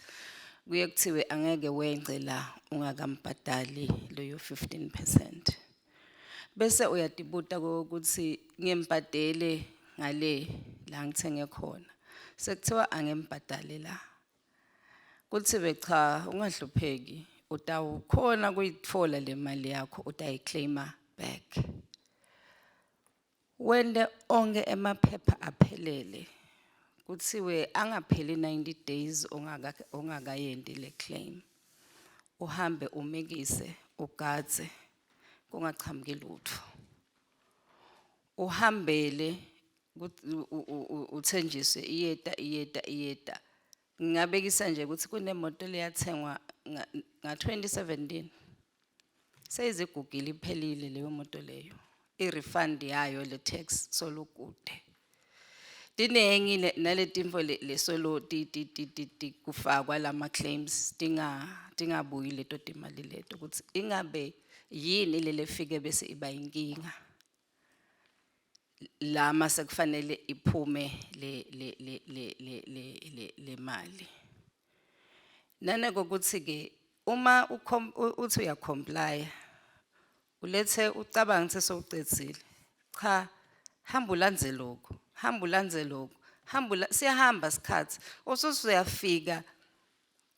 kuye kuthiwe angeke wence la ungakambhadali leyo 15%. Bese uyatibuta ukuthi ngembhadele ngale la ngithenge khona, sekuthiwa angembhadale la, kuthiwe cha, ungahlupheki, utawukhona kuyitfola le mali yakho, utayiclaima back. Wente onke emaphepha aphelele, kuthiwe angapheli 90 days ungakayenti le claim. Uhambe umikise ugadze kungachamuki lutho. Uhambele uthenjiswe iyeta iyeta iyeta. Ngingabekisa nje ukuthi kunemoto leyathengwa nga 2017, seyizigugile iphelile leyo moto leyo, i-refund yayo le tax solokude. Tinengi naletinfo lesolo ti kufakwa lama claims tingabuyi leto timali leto, ukuthi ingabe yini lelefike bese iba inkinga lama sekufanele iphume le le le le le le le le mali. Naneko kuthi ke uma uthi uyacomply, ulethe ucabanga ukuthi sewucedzile, cha, hamba ulandze lokho, hamba ulandze lokho, hamba siyahamba isikhathi ususuyafika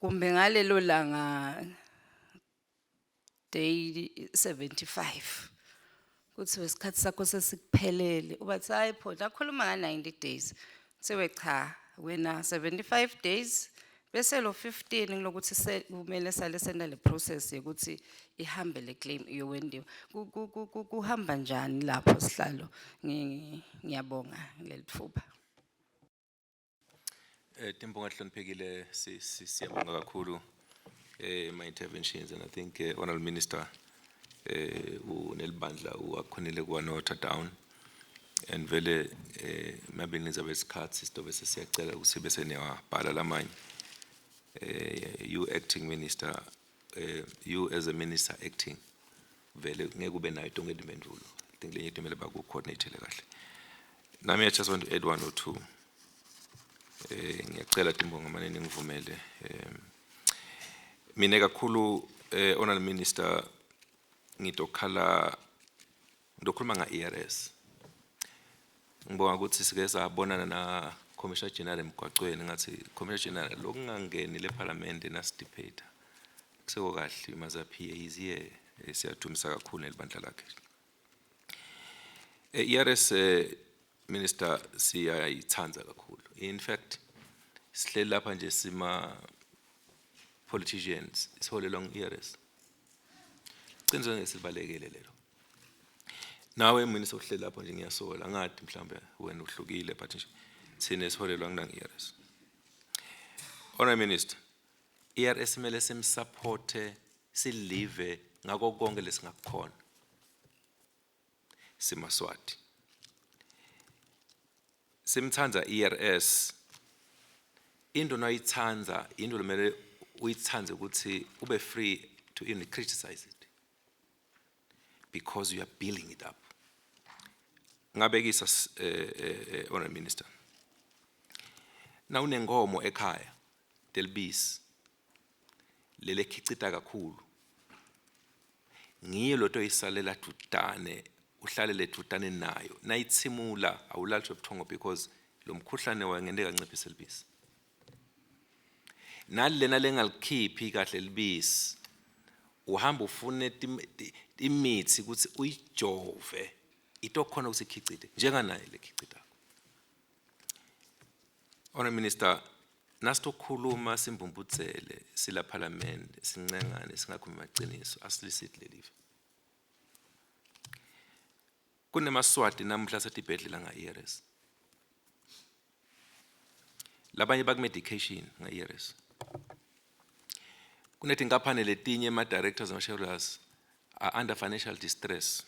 kumbe ngalelo langa day 75, kuthi isikhathi sakho sesikuphelele, ubathi hayi pho nakhuluma nga 90 days, kuthiwe cha wena 75 days bese lo 15 ngilokuthi kumele sale senda le process yokuthi ihambe le claim iyowendiwa. Kuhamba njani lapho sihlalo? Ngiyabonga lelitfuba. Timbonga hloniphekile, siyabonga kakhulu my interventions, and I think Honorable Minister unelibandla uwakhonile kuwa note down, and vele maybe nizabe isikhathi sidobe sesiyacela ukuthi bese niyawabhala lamanye. You acting minister, you as a minister acting, vele ngeke ube nayo tonke impendulo. I think lenye into kumele baku-coordinate kahle. Nami I just want to add one or two. Ngiyacela Timbonga mane ningivumele. Mina kakhulu, Honorable Minister, ngitokhala ngizokhuluma nga-ERS. Ngibonga ukuthi sike sabonana na Commissioner General emgwaqweni, ngathi Commissioner General lokungangeni leParliament nasidebate kuseko kahle mazaphiye is here, siyadumisa kakhulu nelibandla lakhe. ERS, Minister, siyayithanda kakhulu. In fact sihleli lapha nje sima politicians siholelwa ngu-ERS. Qiniso ngesibalekele lelo. Nawe mina sohleli lapho nje ngiyasola, ngathi mhlambe wena uhlukile, but nje thina siholelwa ngina ERS. Honorable Minister, ERS kumele simsupporte, silive ngako konke lesingakukhona. Simaswati. Simthandza ERS, into nawuyitsandza, into lemele uyitsandze ukuthi ube free to even criticize it because you are building it up. Ngabekisa, honorable minister, nawunenkomo ekhaya telibisi lele khicita kakhulu, ngiyo loto isalela dvutane, uhlalele dvutane nayo, nayitsimula awulali buthongo because lo mkhuhlane wangenteka anciphise libisi. Nalena lengalikhiphi kahle libisi, uhamba ufune imithi ukuthi uyijove itokhona ukuthi ikhicite njenganaye lekhicitako. Honorable Minister, nasitokhuluma simbumbudzele sila parliament, sincengane, singakhulumi amaqiniso, asilisithi lelive. Kunemaswati namuhla setibhedlela nga-ERS, labanye baku-medication nga-ERS. Kunetinkampani letinye, ema-directors nama-shareholders are under financial distress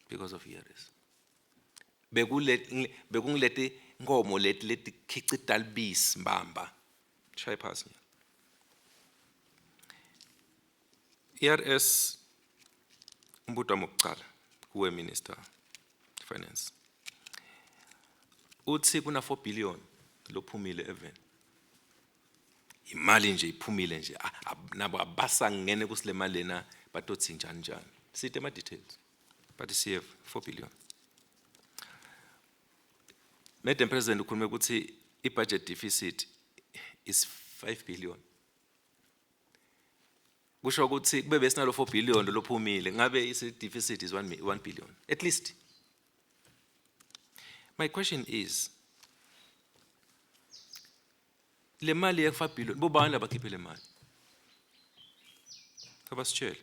because of ERS. Bekungileti nkomo leti letikhicita libisi mbamba. Shaye phasi nje. ERS, umbuto wami wokucala kuwe, Minister Finance, uthi kuna 4 billion lophumile even imali nje iphumile nje, nabo abasangene kusile mali lena, batothi njani njani, sithe ama details, but siye 4 billion. Madam President, ukhulume ukuthi i-budget deficit is 5 billion, kusho ukuthi kube besinalo 4 billion lophumile, ngabe isi deficit is 1 billion at least. My question is, le mali ye 5 billion, bobani labakhiphe le mali? Abasitshele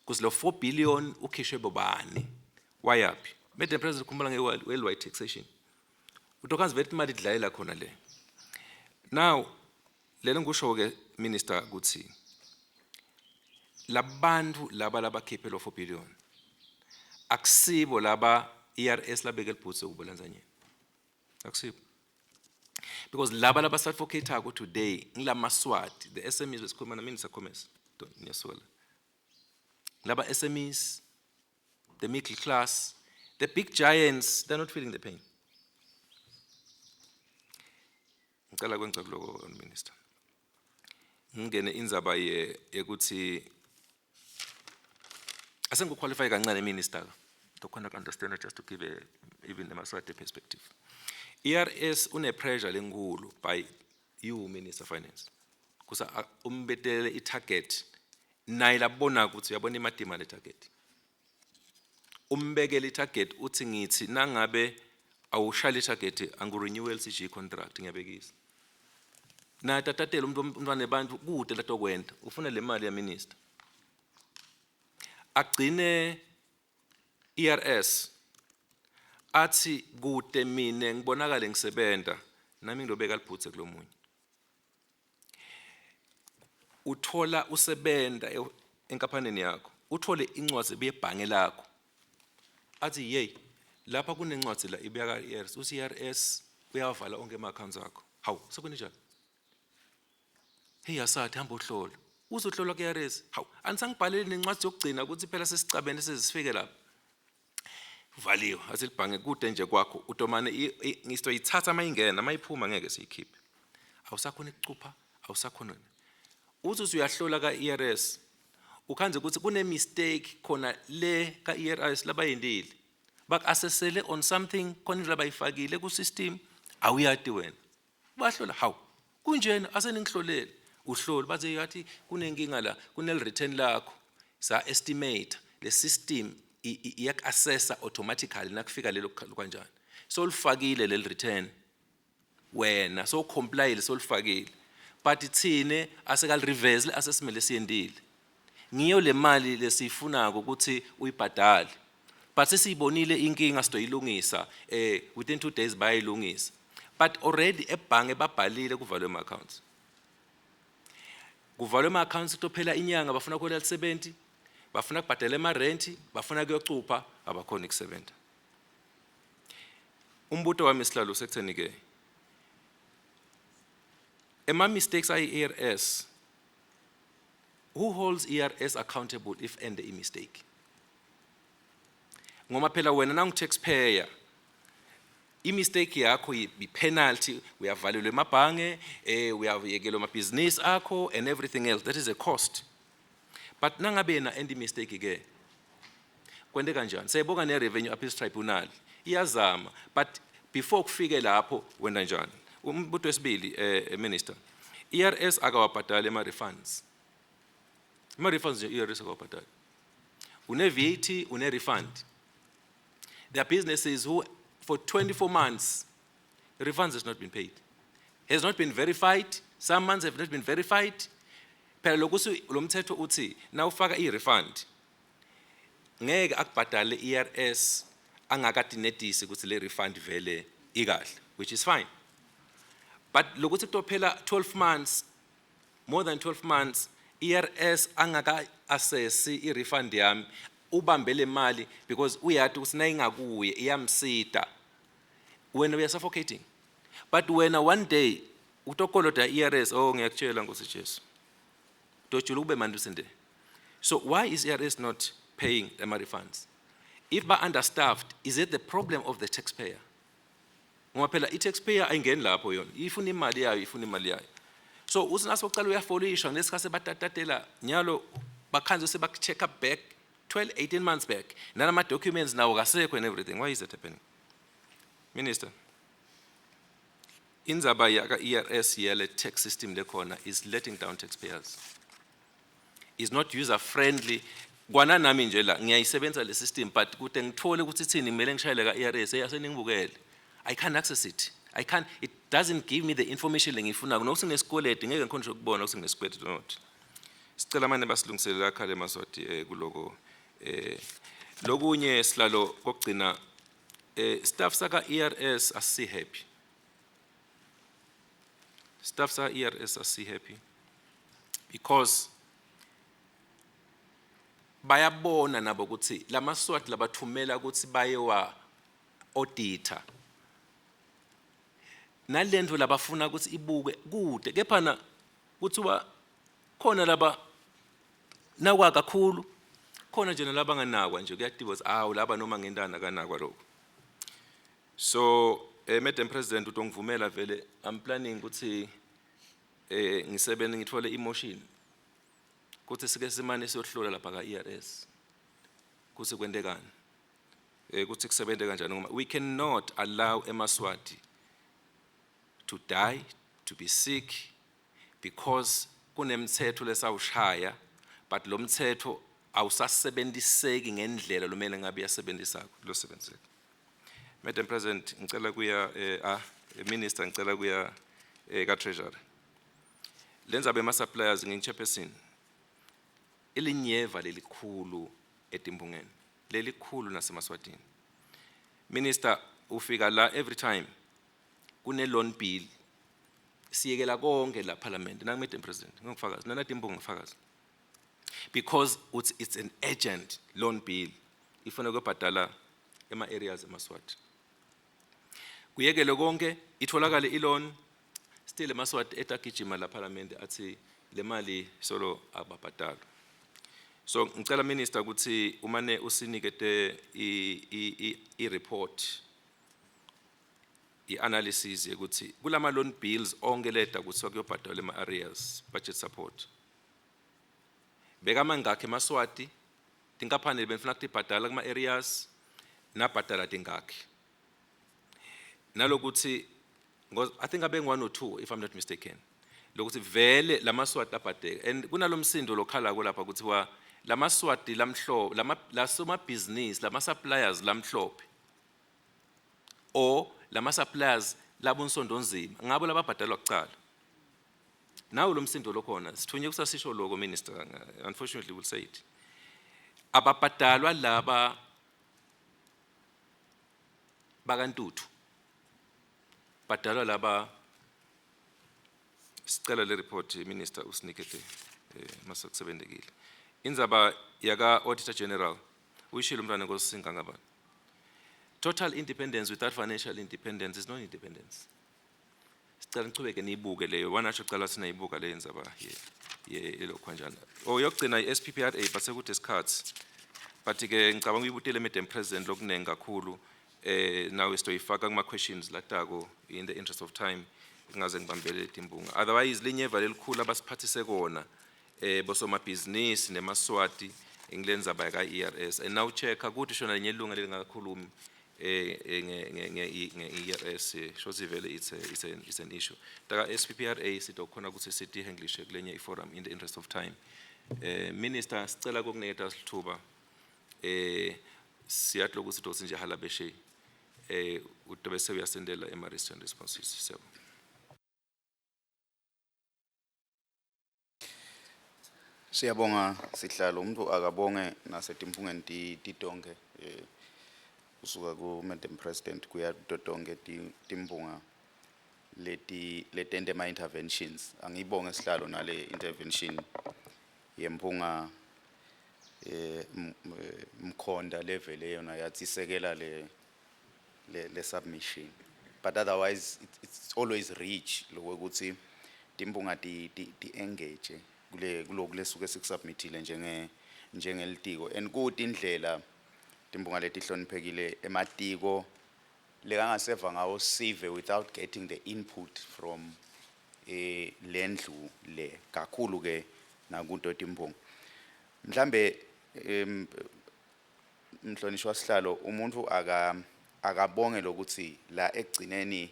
kuze lo 4 billion ukhishwe bobani, wayaphi? Madam President, khumbula nge-worldwide taxation, utokhanzi vethi imali idlalela khona le. Now lelo ngikusho ke, minister, ukuthi labantu laba labakhiphe lo 4 billion akusibo laba ERS labeke libhutsi ukubolanzanyeni, akusibo, because laba labasuffocate today ngilamaswati, the SMEs besikhuluma na Minister Commerce niyasuka laba SMEs, the middle class. The big giants, they're not feeling the pain. Ngicela kwenza kuloko, minister, ngingene indzaba ye yekuthi asengiqualify kancane, minister, to khona understand, just to give a even emaswati perspective. ERS une pressure lenkulu by you, Minister Finance, kusa umbetele i-target naye labona ukuthi uyabona imadima le target. Umbekele i-target, uthi ngithi nangabe awushali i-target, angu-renew LCG contract, ngiyabekisa. Naye tatatela umuntu, umntwana nebantu kude latokwenta, ufuna le mali ya minister. Agcine ERS athi kude mine ngibonakale ngisebenta, nami ngilobeka libhutse kulomunye. Uthola usebenta enkampanini yakho, uthole incwadi ebuye ebhange lakho, athi hey, lapha kunencwadi la ibuya ka-ERS, uthi ERS uyawavala onke ama-accounts akho. Hawu, sekunjani? Hey, asathi hamba uhlola, uzohlolwa ku-ERS. Hawu, anisangibhaleli nencwadi yokugcina ukuthi phela sesicabene, sezifike lapha, valiwe. Athi libhange kude nje kwakho, utomane ngistoyithatha mayingena, mayiphuma ngeke siyikhiphe. Awusakhona ukucupha, awusakhona. Uthi usuyahlola ka-ERS, ukhanze ukuthi kune mistake khona le ka-ERS labayendile, baku-assessele on something khona into labayifakile ku-system, awuyati wena. Bahlola, hawu, kunjena, aseningihlolele. Uhlole, bathi yathi kunenkinga la kunel return lakho, sa estimate le system iyaku-assessa automatically nakufika lelo kanjani. So lifakile leli return wena, so complyile, solifakile, but thine asekali-reverse le assessment lesiyendile. Ngiyo le mali lesiyifunako ukuthi uyibhadale, but sesiyibonile inkinga, sizoyilungisa within 2 days, bayayilungisa, but already ebhange babhalile kuvalwe ama accounts, kuvalwe ama accounts kutophela inyanga. Bafuna kuhola 70, bafuna kubhadala ema rent, bafuna kuyocupha, abakhona ukusebenza. Umbuto wami, sihlalo, sekutheni ke ema mistakes ayi-ERS, who holds ERS accountable if ende i mistake? Ngoba phela wena nangu taxpayer, i-mistake yakho i-penalty, uyavalelwa emabhange, uyayekelwa amabhizinisi akho and everything else. That is a cost. But nangabe yena enda i-mistake ke, kwente kanjani? Siyayibonga ne-Revenue Appeals Tribunal iyazama, but before kufike lapho, wenta njani? Umbuto wesibili, minister, ERS akawabhadali ama-refunds. Ama-refunds nje ERS akawabhadali. Une-VAT, une-refund. There are businesses who for 24 months refunds has not been paid, has not been verified. Some months have not been verified. Phela lokuthi lo mthetho uthi nawufaka i-refund, ngeke akubhadale ERS angakatinetisi ukuthi le refund vele ikahle, which is fine. But lokuthi kutophela 12 months, more than 12 months, ERS angaka assess i-refund yami, ubambe le mali because uyati ukuthi nayingakuye iyamsita. Wena we are suffocating, but wena one day utokoloda ERS. Oh, ngiyakutshela, Nkosi Jesu, tojula kube manje usinde. So why is ERS not paying ama refunds? If ba understaffed, is it the problem of the taxpayer? Ngoba phela i-taxpayer ayingeni lapho, yona ifuna imali yayo, ifuna imali yayo. So uthi nasokucala uyafolisha ngesikhathi sebatatatela nyalo, bakhanze sebaku-check up back 12 18 months back, nalama documents nawo kasekho and everything. Why is that happening, minister? Indzaba yaka ERS yale tax system lekhona is letting down taxpayers, is not user friendly. Kwana nami nje la ngiyayisebenzisa le system, but kude ngithole ukuthi ithini, kumele ngishayele ka ERS eyaseningibukele. I can't access it. I can't, it doesn't give me the information lengiyifunako. Nokuthi nginesikweleti, ngeke ngikhone nje ukubona ukuthi nginesikweleti or not. Sicela manje basilungiselele akhala emaSwati kuloko. Lokunye, sihlalo, kokugcina, staff saka ERS asi happy. Staff saka ERS asi happy because bayabona nabo ukuthi lamaswati labathumela ukuthi bayewa audita nalento labafuna ukuthi ibuke kude, kepha kuthiwa khona laba nakwa kakhulu, khona nje nalabanganakwa nje, kuyatiwa ukuthi awu laba noma ngentana kanakwa lokho. So Madam President, utongivumela vele, I'm planning ukuthi ngisebenze ngithole i-motion kuthi sike simane siyohlola lapha ka ERS kuthi kwentekani, kuthi kusebenze kanjani, ngoba we cannot allow emaswati to die, to be sick, because kunemthetho lesawushaya, but lo mthetho awusasebenziseki ngendlela lomele ngabe uyasebenzisa lo sebenziseka. Madam President, ngicela kuya minister, ngicela kuya ka Treasury. Lenza bema suppliers, ngingi-chairperson, ilinyeva lelikhulu etimbungeni, lelikhulu nasemaswatini. Minister, ufika la every time kune loan bill, siyekela konke la parliament. Nangu Madam President ngikufakazi, nanatimpunga ngifakazi, because uthi it's an urgent loan bill, ifuna ukubhadala ema areas emaswati. Kuyekele konke, itholakale i-loan, still emaswati etagijima la parliament athi le mali solo ababhadalwa. So ngicela, minister, ukuthi umane usinikete i-report, i-analysis yokuthi kulama loan bills onke leda kuthiwa kuyobhadalwa ema areas, budget support, bekamangakhi emaswati, tinkampani benifuna kutibhadala kuma areas, nabhadala tingakhi, nalokuthi ngoba I think abe 1 or 2, if I'm not mistaken, lokuthi vele lamaswati abhadeka. And kunalomsindo lokhalako lapha kuthiwa lamaswati lamhlophe, lama lasomabhizinisi, lama suppliers lamhlophe or lama suppliers labonsondonzima, ngabo lababhadalwa kucala. Nawo lo msindo lokhona sithunye kusasisho lokho, minister. Unfortunately will say it, ababhadalwa laba bakantuthu, badalwa laba. Sicela le report, minister, usinikete mase kusebenzekile. Indzaba yaka Auditor General uyishilo umntwana Nkosi Singangabani. Total independence without financial independence is not independence. Sicela nichubeke niyibuke leyo, wanasho cala sinayibuka leyo ndzaba ye yelokhwanjana. Oh, yokugcina i-SPPRA, but sekude isikhathi. But ke ngicabanga uyibutile Madam President lokunengi kakhulu, nawe sitoyifaka kuma questions latako in the interest of time, ngingaze ngibambele timbunga. Otherwise linyeva lelikhulu abasiphathise kona bosomabhizinisi nemaSwati ngilendzaba ka ERS, and now check ukuthi shona linye ilunga lelingakhulumi nge ERS, shothi vele it's an issue. Taka SPPRA sitokhona ukuthi sithi English kulenye iforum in the interest of time. Minister, sicela ukukuniketa sithuba, siyathi lokuthi tothi nje halabeshe utobe sewuyasendela ema written responses. Siyabonga. Siyabonga sihlalo, umuntu akabonge nasetimphungeni titonke, kusuka ku Madam President kuya kuto tonke timphunga leti letente ma interventions. Angibonge sihlalo nale intervention yemphunga Mkhonda level yona yathi sekela le submission, but otherwise it's always rich lokuthi timphunga ti engage kule kuloku lesuke sikusubmitile njengelitiko, and kuti indlela timphunga letihloniphekile ematiko lekangaseva ngawo sive without getting the input from lendlu le kakhulu ke nakuto timphunga. Mhlambe mhlonishwa sihlalo, umuntu akabonge lokuthi la ekugcineni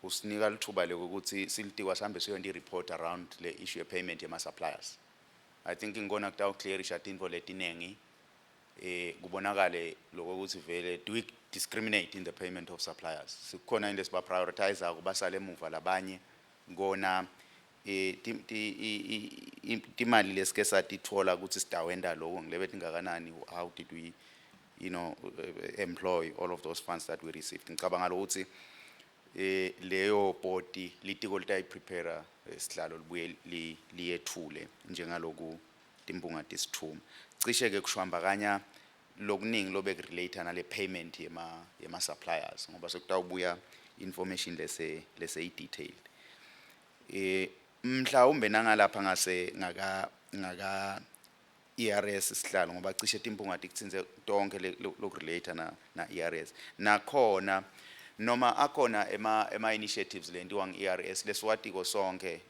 usinika lithuba lokuthi silitiko sihambe siyonta i-report around le issue ye-payment yema-suppliers. I think ngikona kutawuclearisha tintfo letinengi, kubonakale lokuthi vele do we discriminate in the payment of suppliers, sikukhona into esiba prioritize kubasale emuva labanye kona timali lesike satitfola ukuthi sitawenta lokho ngilebe tingakanani, how did we employ all of those funds that we received. Ngicabanga lokuthi leyo body litiko litayiprepare, sihlalo, libuye liyethule njengaloku timphunga tisithuma. Cishe ke kushwambakanya lokuningi lobe kurelate nale payment yema suppliers, ngoba sekutawubuya information lese detailed. Mhlawumbe nangalapha ngase ngaka ERS sihlalo, ngoba cishe timphunga tikutsinze tonke lokurelate na ERS, nakhona noma akhona ema initiatives lentiwa nge-ERS lesiwatiko sonke,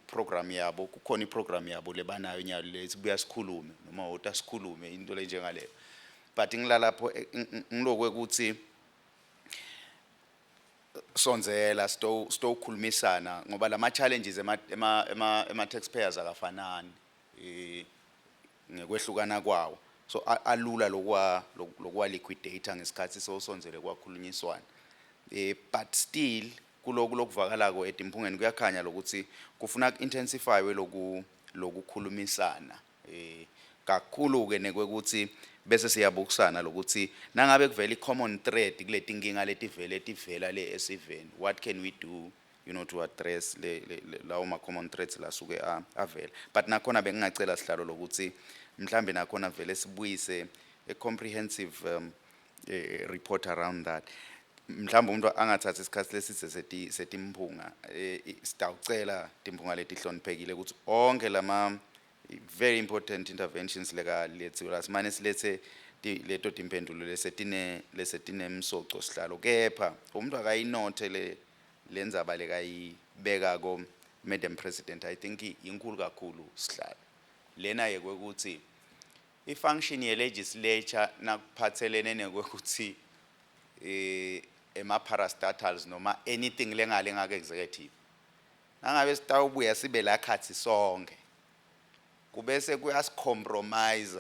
program yabo, kukhona iprogram yabo lebanayo nyalo lesibuya sikhulume noma wota sikhulume into lenjengaleyo, but ngilalapho ngilokwe ukuthi sonzela sitokhulumisana ngoba lama challenges ema taxpayers akafanani ngekwehlukana kwawo, so alula lokwa liquidate ngesikhathi sosonzele kwakhulunyiswana, but still kuloku lokuvakalako etimphungeni kuyakhanya lokuthi kufuna intensify loku lokukhulumisana kakhulu ke nekwekuthi bese siyabukisana lokuthi nangabe kuvela i-common thread kule tinkinga letivele tivela le esiveni, what can we do to address lawo ma common threads lasuke avela. But nakhona bengingacela sihlalo lokuthi mhlambe nakhona vele sibuyise a comprehensive report around that. Mhlawumbe umuntu angathathi isikhathi lesithe setimphunga, sitawucela timphunga letihloniphekile ukuthi onke lama very important interventions leka lethiwe simane silethe leto timpendulo lesetinemsoco sihlalo, kepha umuntu akayinothe le lendzaba lekayibeka ko Madam President. I think inkulu kakhulu sihlalo lena yekwekuthi i-function ye-legislature nakuphathelene nekwekuthi ema parastatals noma anything lengale ngake executive, nangabe sitawubuya sibe la khathi sonke kubese kuyasicompromise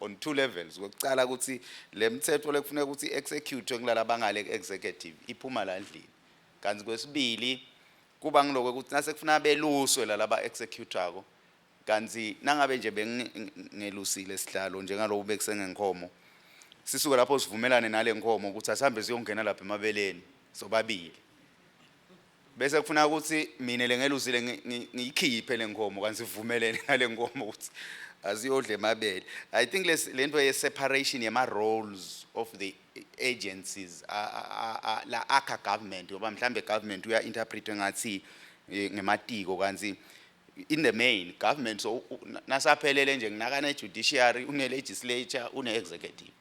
on two levels. Kokucala ukuthi le mthetho lekufuneka ukuthi execute kulala bangale executive iphuma la endlini, kanti kwesibili kuba ngiloko ukuthi nase kufuna beluswe lalaba executako, kanti nangabe nje bengingelusile sihlalo njengaloku bekusengenkomo, sisuke lapho sivumelane nale nkomo ukuthi asihambe siyongena lapha emabeleni sobabili. Bese kufuna ukuthi mina lengelusile ngiyikhiphe lenkomo, kanti sivumelene ngale nkomo ukuthi asiyodla emabele. I think lento ye separation yema roles of the agencies la akha government, ngoba mhlambe government uya interpret ngathi ngematiko, kanti in the main government, so nasaphelele nje nginakana judiciary, une legislature, une executive,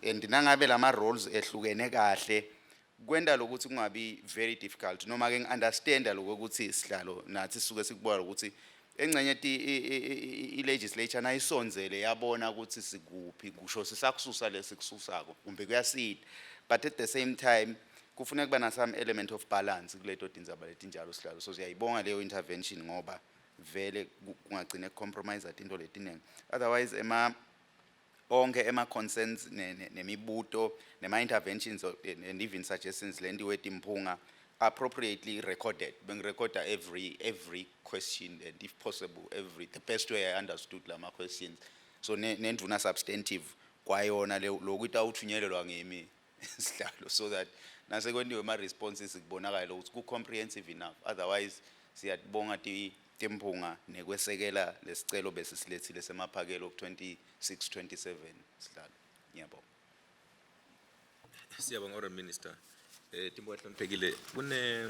and nangabe lama roles ehlukene kahle, kwenta lokuthi kungabi very difficult. Noma ke ngi-understanda lokho ukuthi sihlalo nathi sisuke sikubona ukuthi engcenye i-legislature nayisonzele yabona ukuthi sikuphi, kusho sisakususa lesikususako kumbe kuyasida, but at the same time kufuneka kuba na some element of balance kuleto tindzaba letinjalo, sihlalo. So siyayibonga leyo intervention, ngoba vele kungagcine compromise tinto letiningi. Otherwise ema onke ema concerns nemibuto nema interventions and even suggestions lentiwe timphunga appropriately recorded. Bengirecorda every question and if possible every the best way I understood lama questions. So nendvuna substantive kwayona le lokhu itawuthunyelelwa ngimi, sihlalo, so that nasekwentiwe ama responses kubonakala ukuthi ku comprehensive enough. Otherwise siyatibonga timphunga nekwesekela lesicelo bese silethile semaphakelo 26 27, sihlalo. Ngiyabonga. Siyabonga, Honorable Minister. Timbo hloniphekile, kune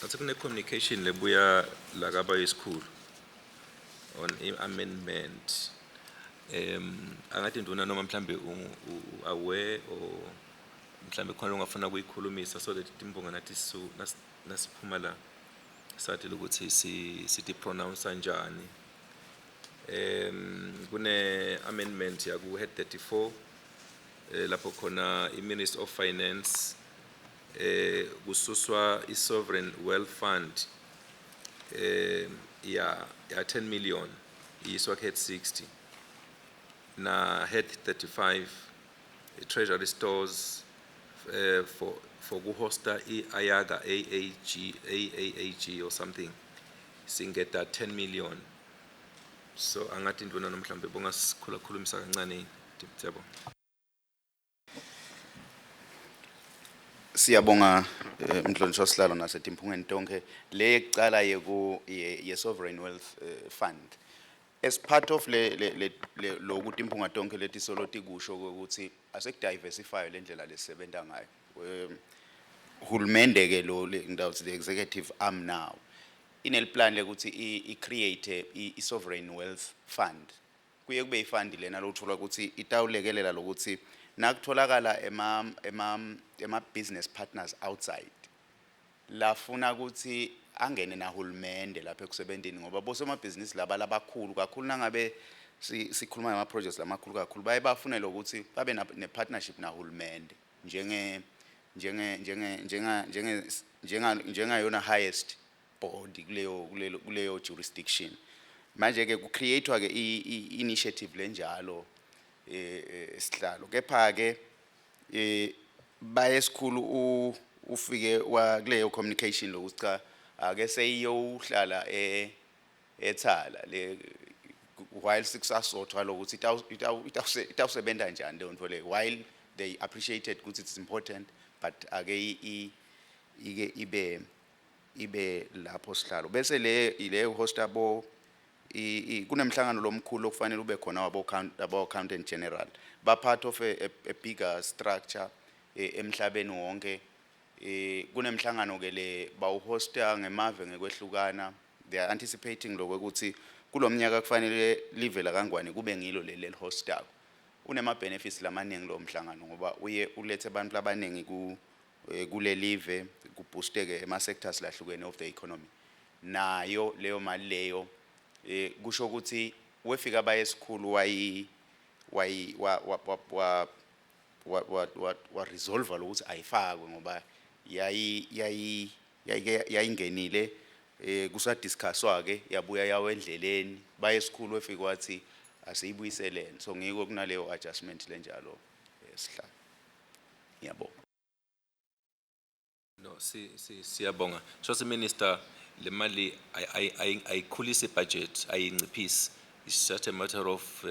ngathi kune communication lebuya la kaBayesikhulu on i-amendment. Angathi nduna noma mhlambe aware or mhlambe khona ongafuna kuyikhulumisa, so that timbonga nathi nasiphuma la sathi ukuthi si sithi pronounce kanjani. Kune amendment yaku head 34 lapho khona i-Minister of Finance kususwa i-Sovereign Wealth Fund ya 10 million iyiswa head 60, na head 35 Treasury stores for kuhosta i-IAGA AAG AAAG or something, singeta 10 million. So angathi ndvuna nomhlambe bongasikhula khulumisa kancane. Siyabonga. Siyabonga, mhlonishwa sihlalo nasetimphungweni tonke. Le yekucala yeku ye Sovereign Wealth Fund. As part of le loku timphunga tonke letisolo tikusho ukuthi asekudiversify le ndlela lesebenta ngayo. Hulumende ke lo ngitawutsi the executive arm now inel plan lekuthi i create i Sovereign Wealth Fund. Kuye kube ifund lena lothola ukuthi itawulekelela lokuthi nakutholakala ema business partners outside lafuna ukuthi angene nahulumende lapha ekusebentini, ngoba bosomabhizinisi laba labakhulu kakhulu, nangabe sikhuluma ngama projects lamakhulu kakhulu, baye bafune lokuthi babe ne partnership nahulumende njenge njenge njenge njenga njenge njenga njengayona highest body kuleyo jurisdiction. Manje ke kucreatewa ke i initiative lenjalo, sihlalo. Kepha ke baye sikhulu ufike wa kuleyo communication lokuthi cha, ake seyiyohlala ethala le while sikusasothwa lokuthi itawusebenta njani leyo nto leyo. While they appreciated ukuthi it's important, but ake ike ibe lapho, sihlalo. Bese le hosta bo kunemhlangano lomkhulu okufanele ube khona wabo abo accountant general, ba part of a bigger structure emhlabeni wonke. Kunemhlangano ke le bawuhosta ngemave ngekwehlukana. They are anticipating lokho ukuthi kulomnyaka kufanele live la kaNgwane kube ngilo leli lelihostako. Unema benefits lamaningi lo mhlangano, ngoba uye ulethe abantu labaningi ku kulelive, kuboosteke ema sectors lahlukene of the economy. Nayo leyo mali leyo, kusho ukuthi wefika bayesikhulu wayi wayi wa wa wa wa wa wa wa, wa resolve lokuthi ayifakwe, ngoba yayi yayi yayike yayingenile, kusadiscusswa ke, yabuya yawa endleleni. Bayesikhulu wefika wathi asiyibuyiseleni. So ngiko kunaleyo adjustment lenjalo, sihlalo. Ngiyabonga. No, si siyabonga. So Minister, le mali ayikhulisi budget, ayinciphisi. It's just a matter of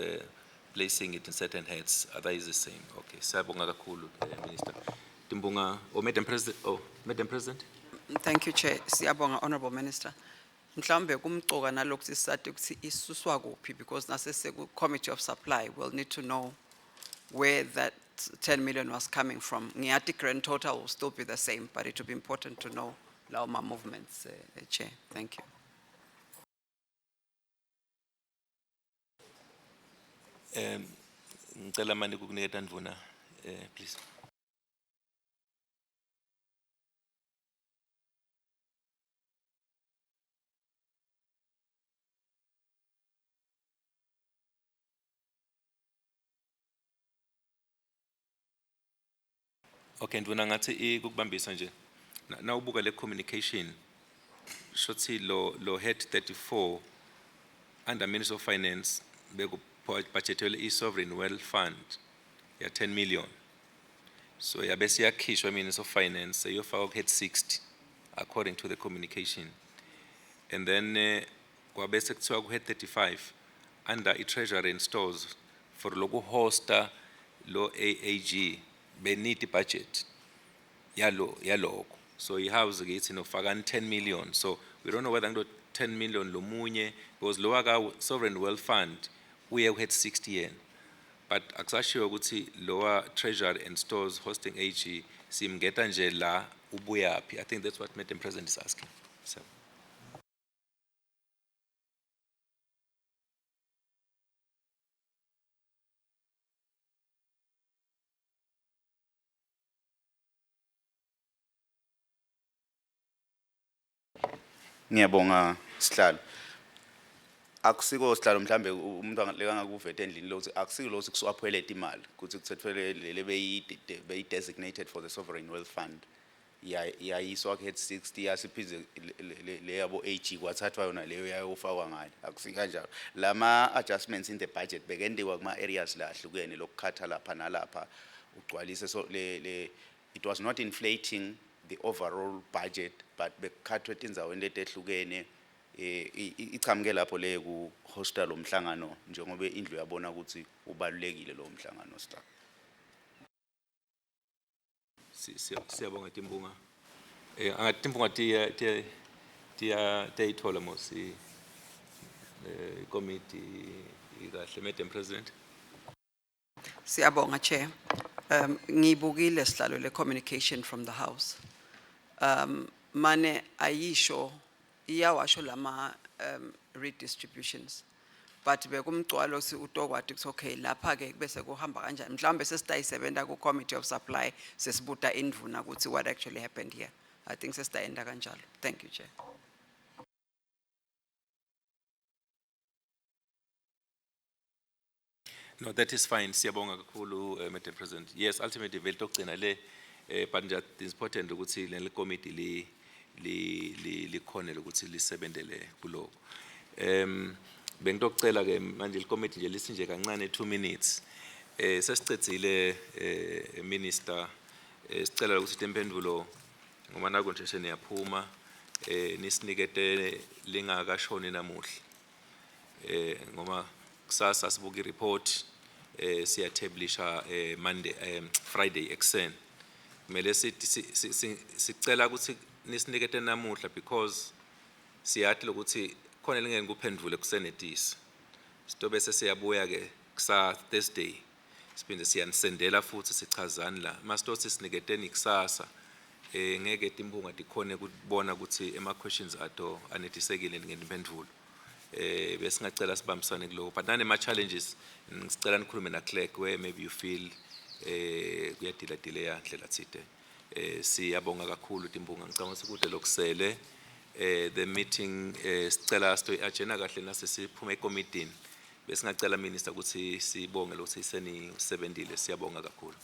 placing it in certain heads, otherwise the same. Okay, siyabonga kakhulu, Minister. Timbunga, oh, Madam President, oh, Madam President. Thank you, Chair. Siyabonga, Honorable Minister. Mhlawumbe kumcoka nalokuthi sisati ukuthi isuswa kuphi, because nase Committee of Supply will need to know where that 10 million was coming from. Ngiyati grand total will still be the same, but it will be important to know lawo ma movements, Chair. Thank you. Ngicela manje ukukuniketa ndvuna, please. Okay, ndvuna, ngathi ikubambisa nje. Nawubuka le communication, shothi lo head 34 under Minister of Finance beku budgetelwe i-Sovereign Wealth Fund ya 10 million. So yabe siyakhishwa Minister of Finance seyofakwa ku head 60 according to the communication. And then kwabe sekuthiwa ku head 35 under i-Treasury and Stores for loku hosta lo AAG be need budget yalo yalokho. So i-house ke ithi nofakani 10 million. So we don't know whether ngilo 10 million lomunye, because lo waka Sovereign Wealth Fund uye ku head 60 yena. But akusashiwo ukuthi lowa Treasury and Stores hosting AG simngeta nje la ubuyaphi. I think that's what Madam President is asking. So. Ngiyabonga, sihlalo. Akusiko, sihlalo, mhlambe umuntu leka ngakuveta endlini lokuthi akusiko lokuthi kuswaphweleta imali ukuthi kuthethwe le beyi designated for the Sovereign Wealth Fund, yayiswa ku head 60, yasiphindze le yabo AG kwathathwa yona leyo yayofakwa ngale. Akusikanjalo. Lama adjustments in the budget bekendiwa kuma areas la ahlukene lokukhatha lapha nalapha ugcwalise, so le it was not inflating the overall budget, but bekukhathwe etindzaweni letehlukene. Ichamuke lapho le ku hosta lo mhlangano njengoba indlu yabona ukuthi ubalulekile lo mhlangano, star. Siyabonga Timbunga. Angathi Timbunga tiya tiya tiya tiyayithola mosi committee ikahle, Madam President. Siyabonga, Chair. Ngibukile, sihlalo, le communication from the house. Mane ayisho iyawasho lama redistributions. But bekumgcwalo si utokwati ukuthi okay, lapha ke bese kuhamba kanjani. Mhlawumbe sesitayisebenta ku Committee of Supply, sesibuta indvuna ukuthi what actually happened here. I think sesitayenda kanjalo. Thank you, Chair. No, that is fine. Siyabonga kakhulu, Madam President. Yes, ultimately vele tokugcina le, but nje it's important ukuthi le committee li likhone ukuthi lisebenzele kuloko. Bengitocela ke manje le committee nje lithi nje kancane 2 minutes. Sesicedzile, Minister, sicela ukuthi impendulo ngoba naku nje seniyaphuma, nisinikete lingakashoni namuhla. Ngoba kusasa sibuka i-report, siyatablisha Monday, Friday ekseni. Kumele sithi sicela ukuthi nisinikete namuhla because siyathi lokuthi khona lingeke kuphendvule kusenetisi. Sitobe sesiyabuya ke kusa Thursday. Siphinde siyanisendela futhi sichazani la. Masitothi siniketeni kusasa, ngeke timbunga tikhone ukubona ukuthi ema questions ato anetisekile ngempendulo. Besingacela sibambisane kuloko, but nanema challenges ngicela nikhulume na clerk where maybe you feel kuyadila delay ndlela thide. Siyabonga kakhulu timbunga, ngicabanga ukuthi kude lokusele. The meeting, sicela sito agenda kahle nase siphume ekomidini. Besingacela Minister ukuthi sibonge lokuthi senisebentile, siyabonga kakhulu.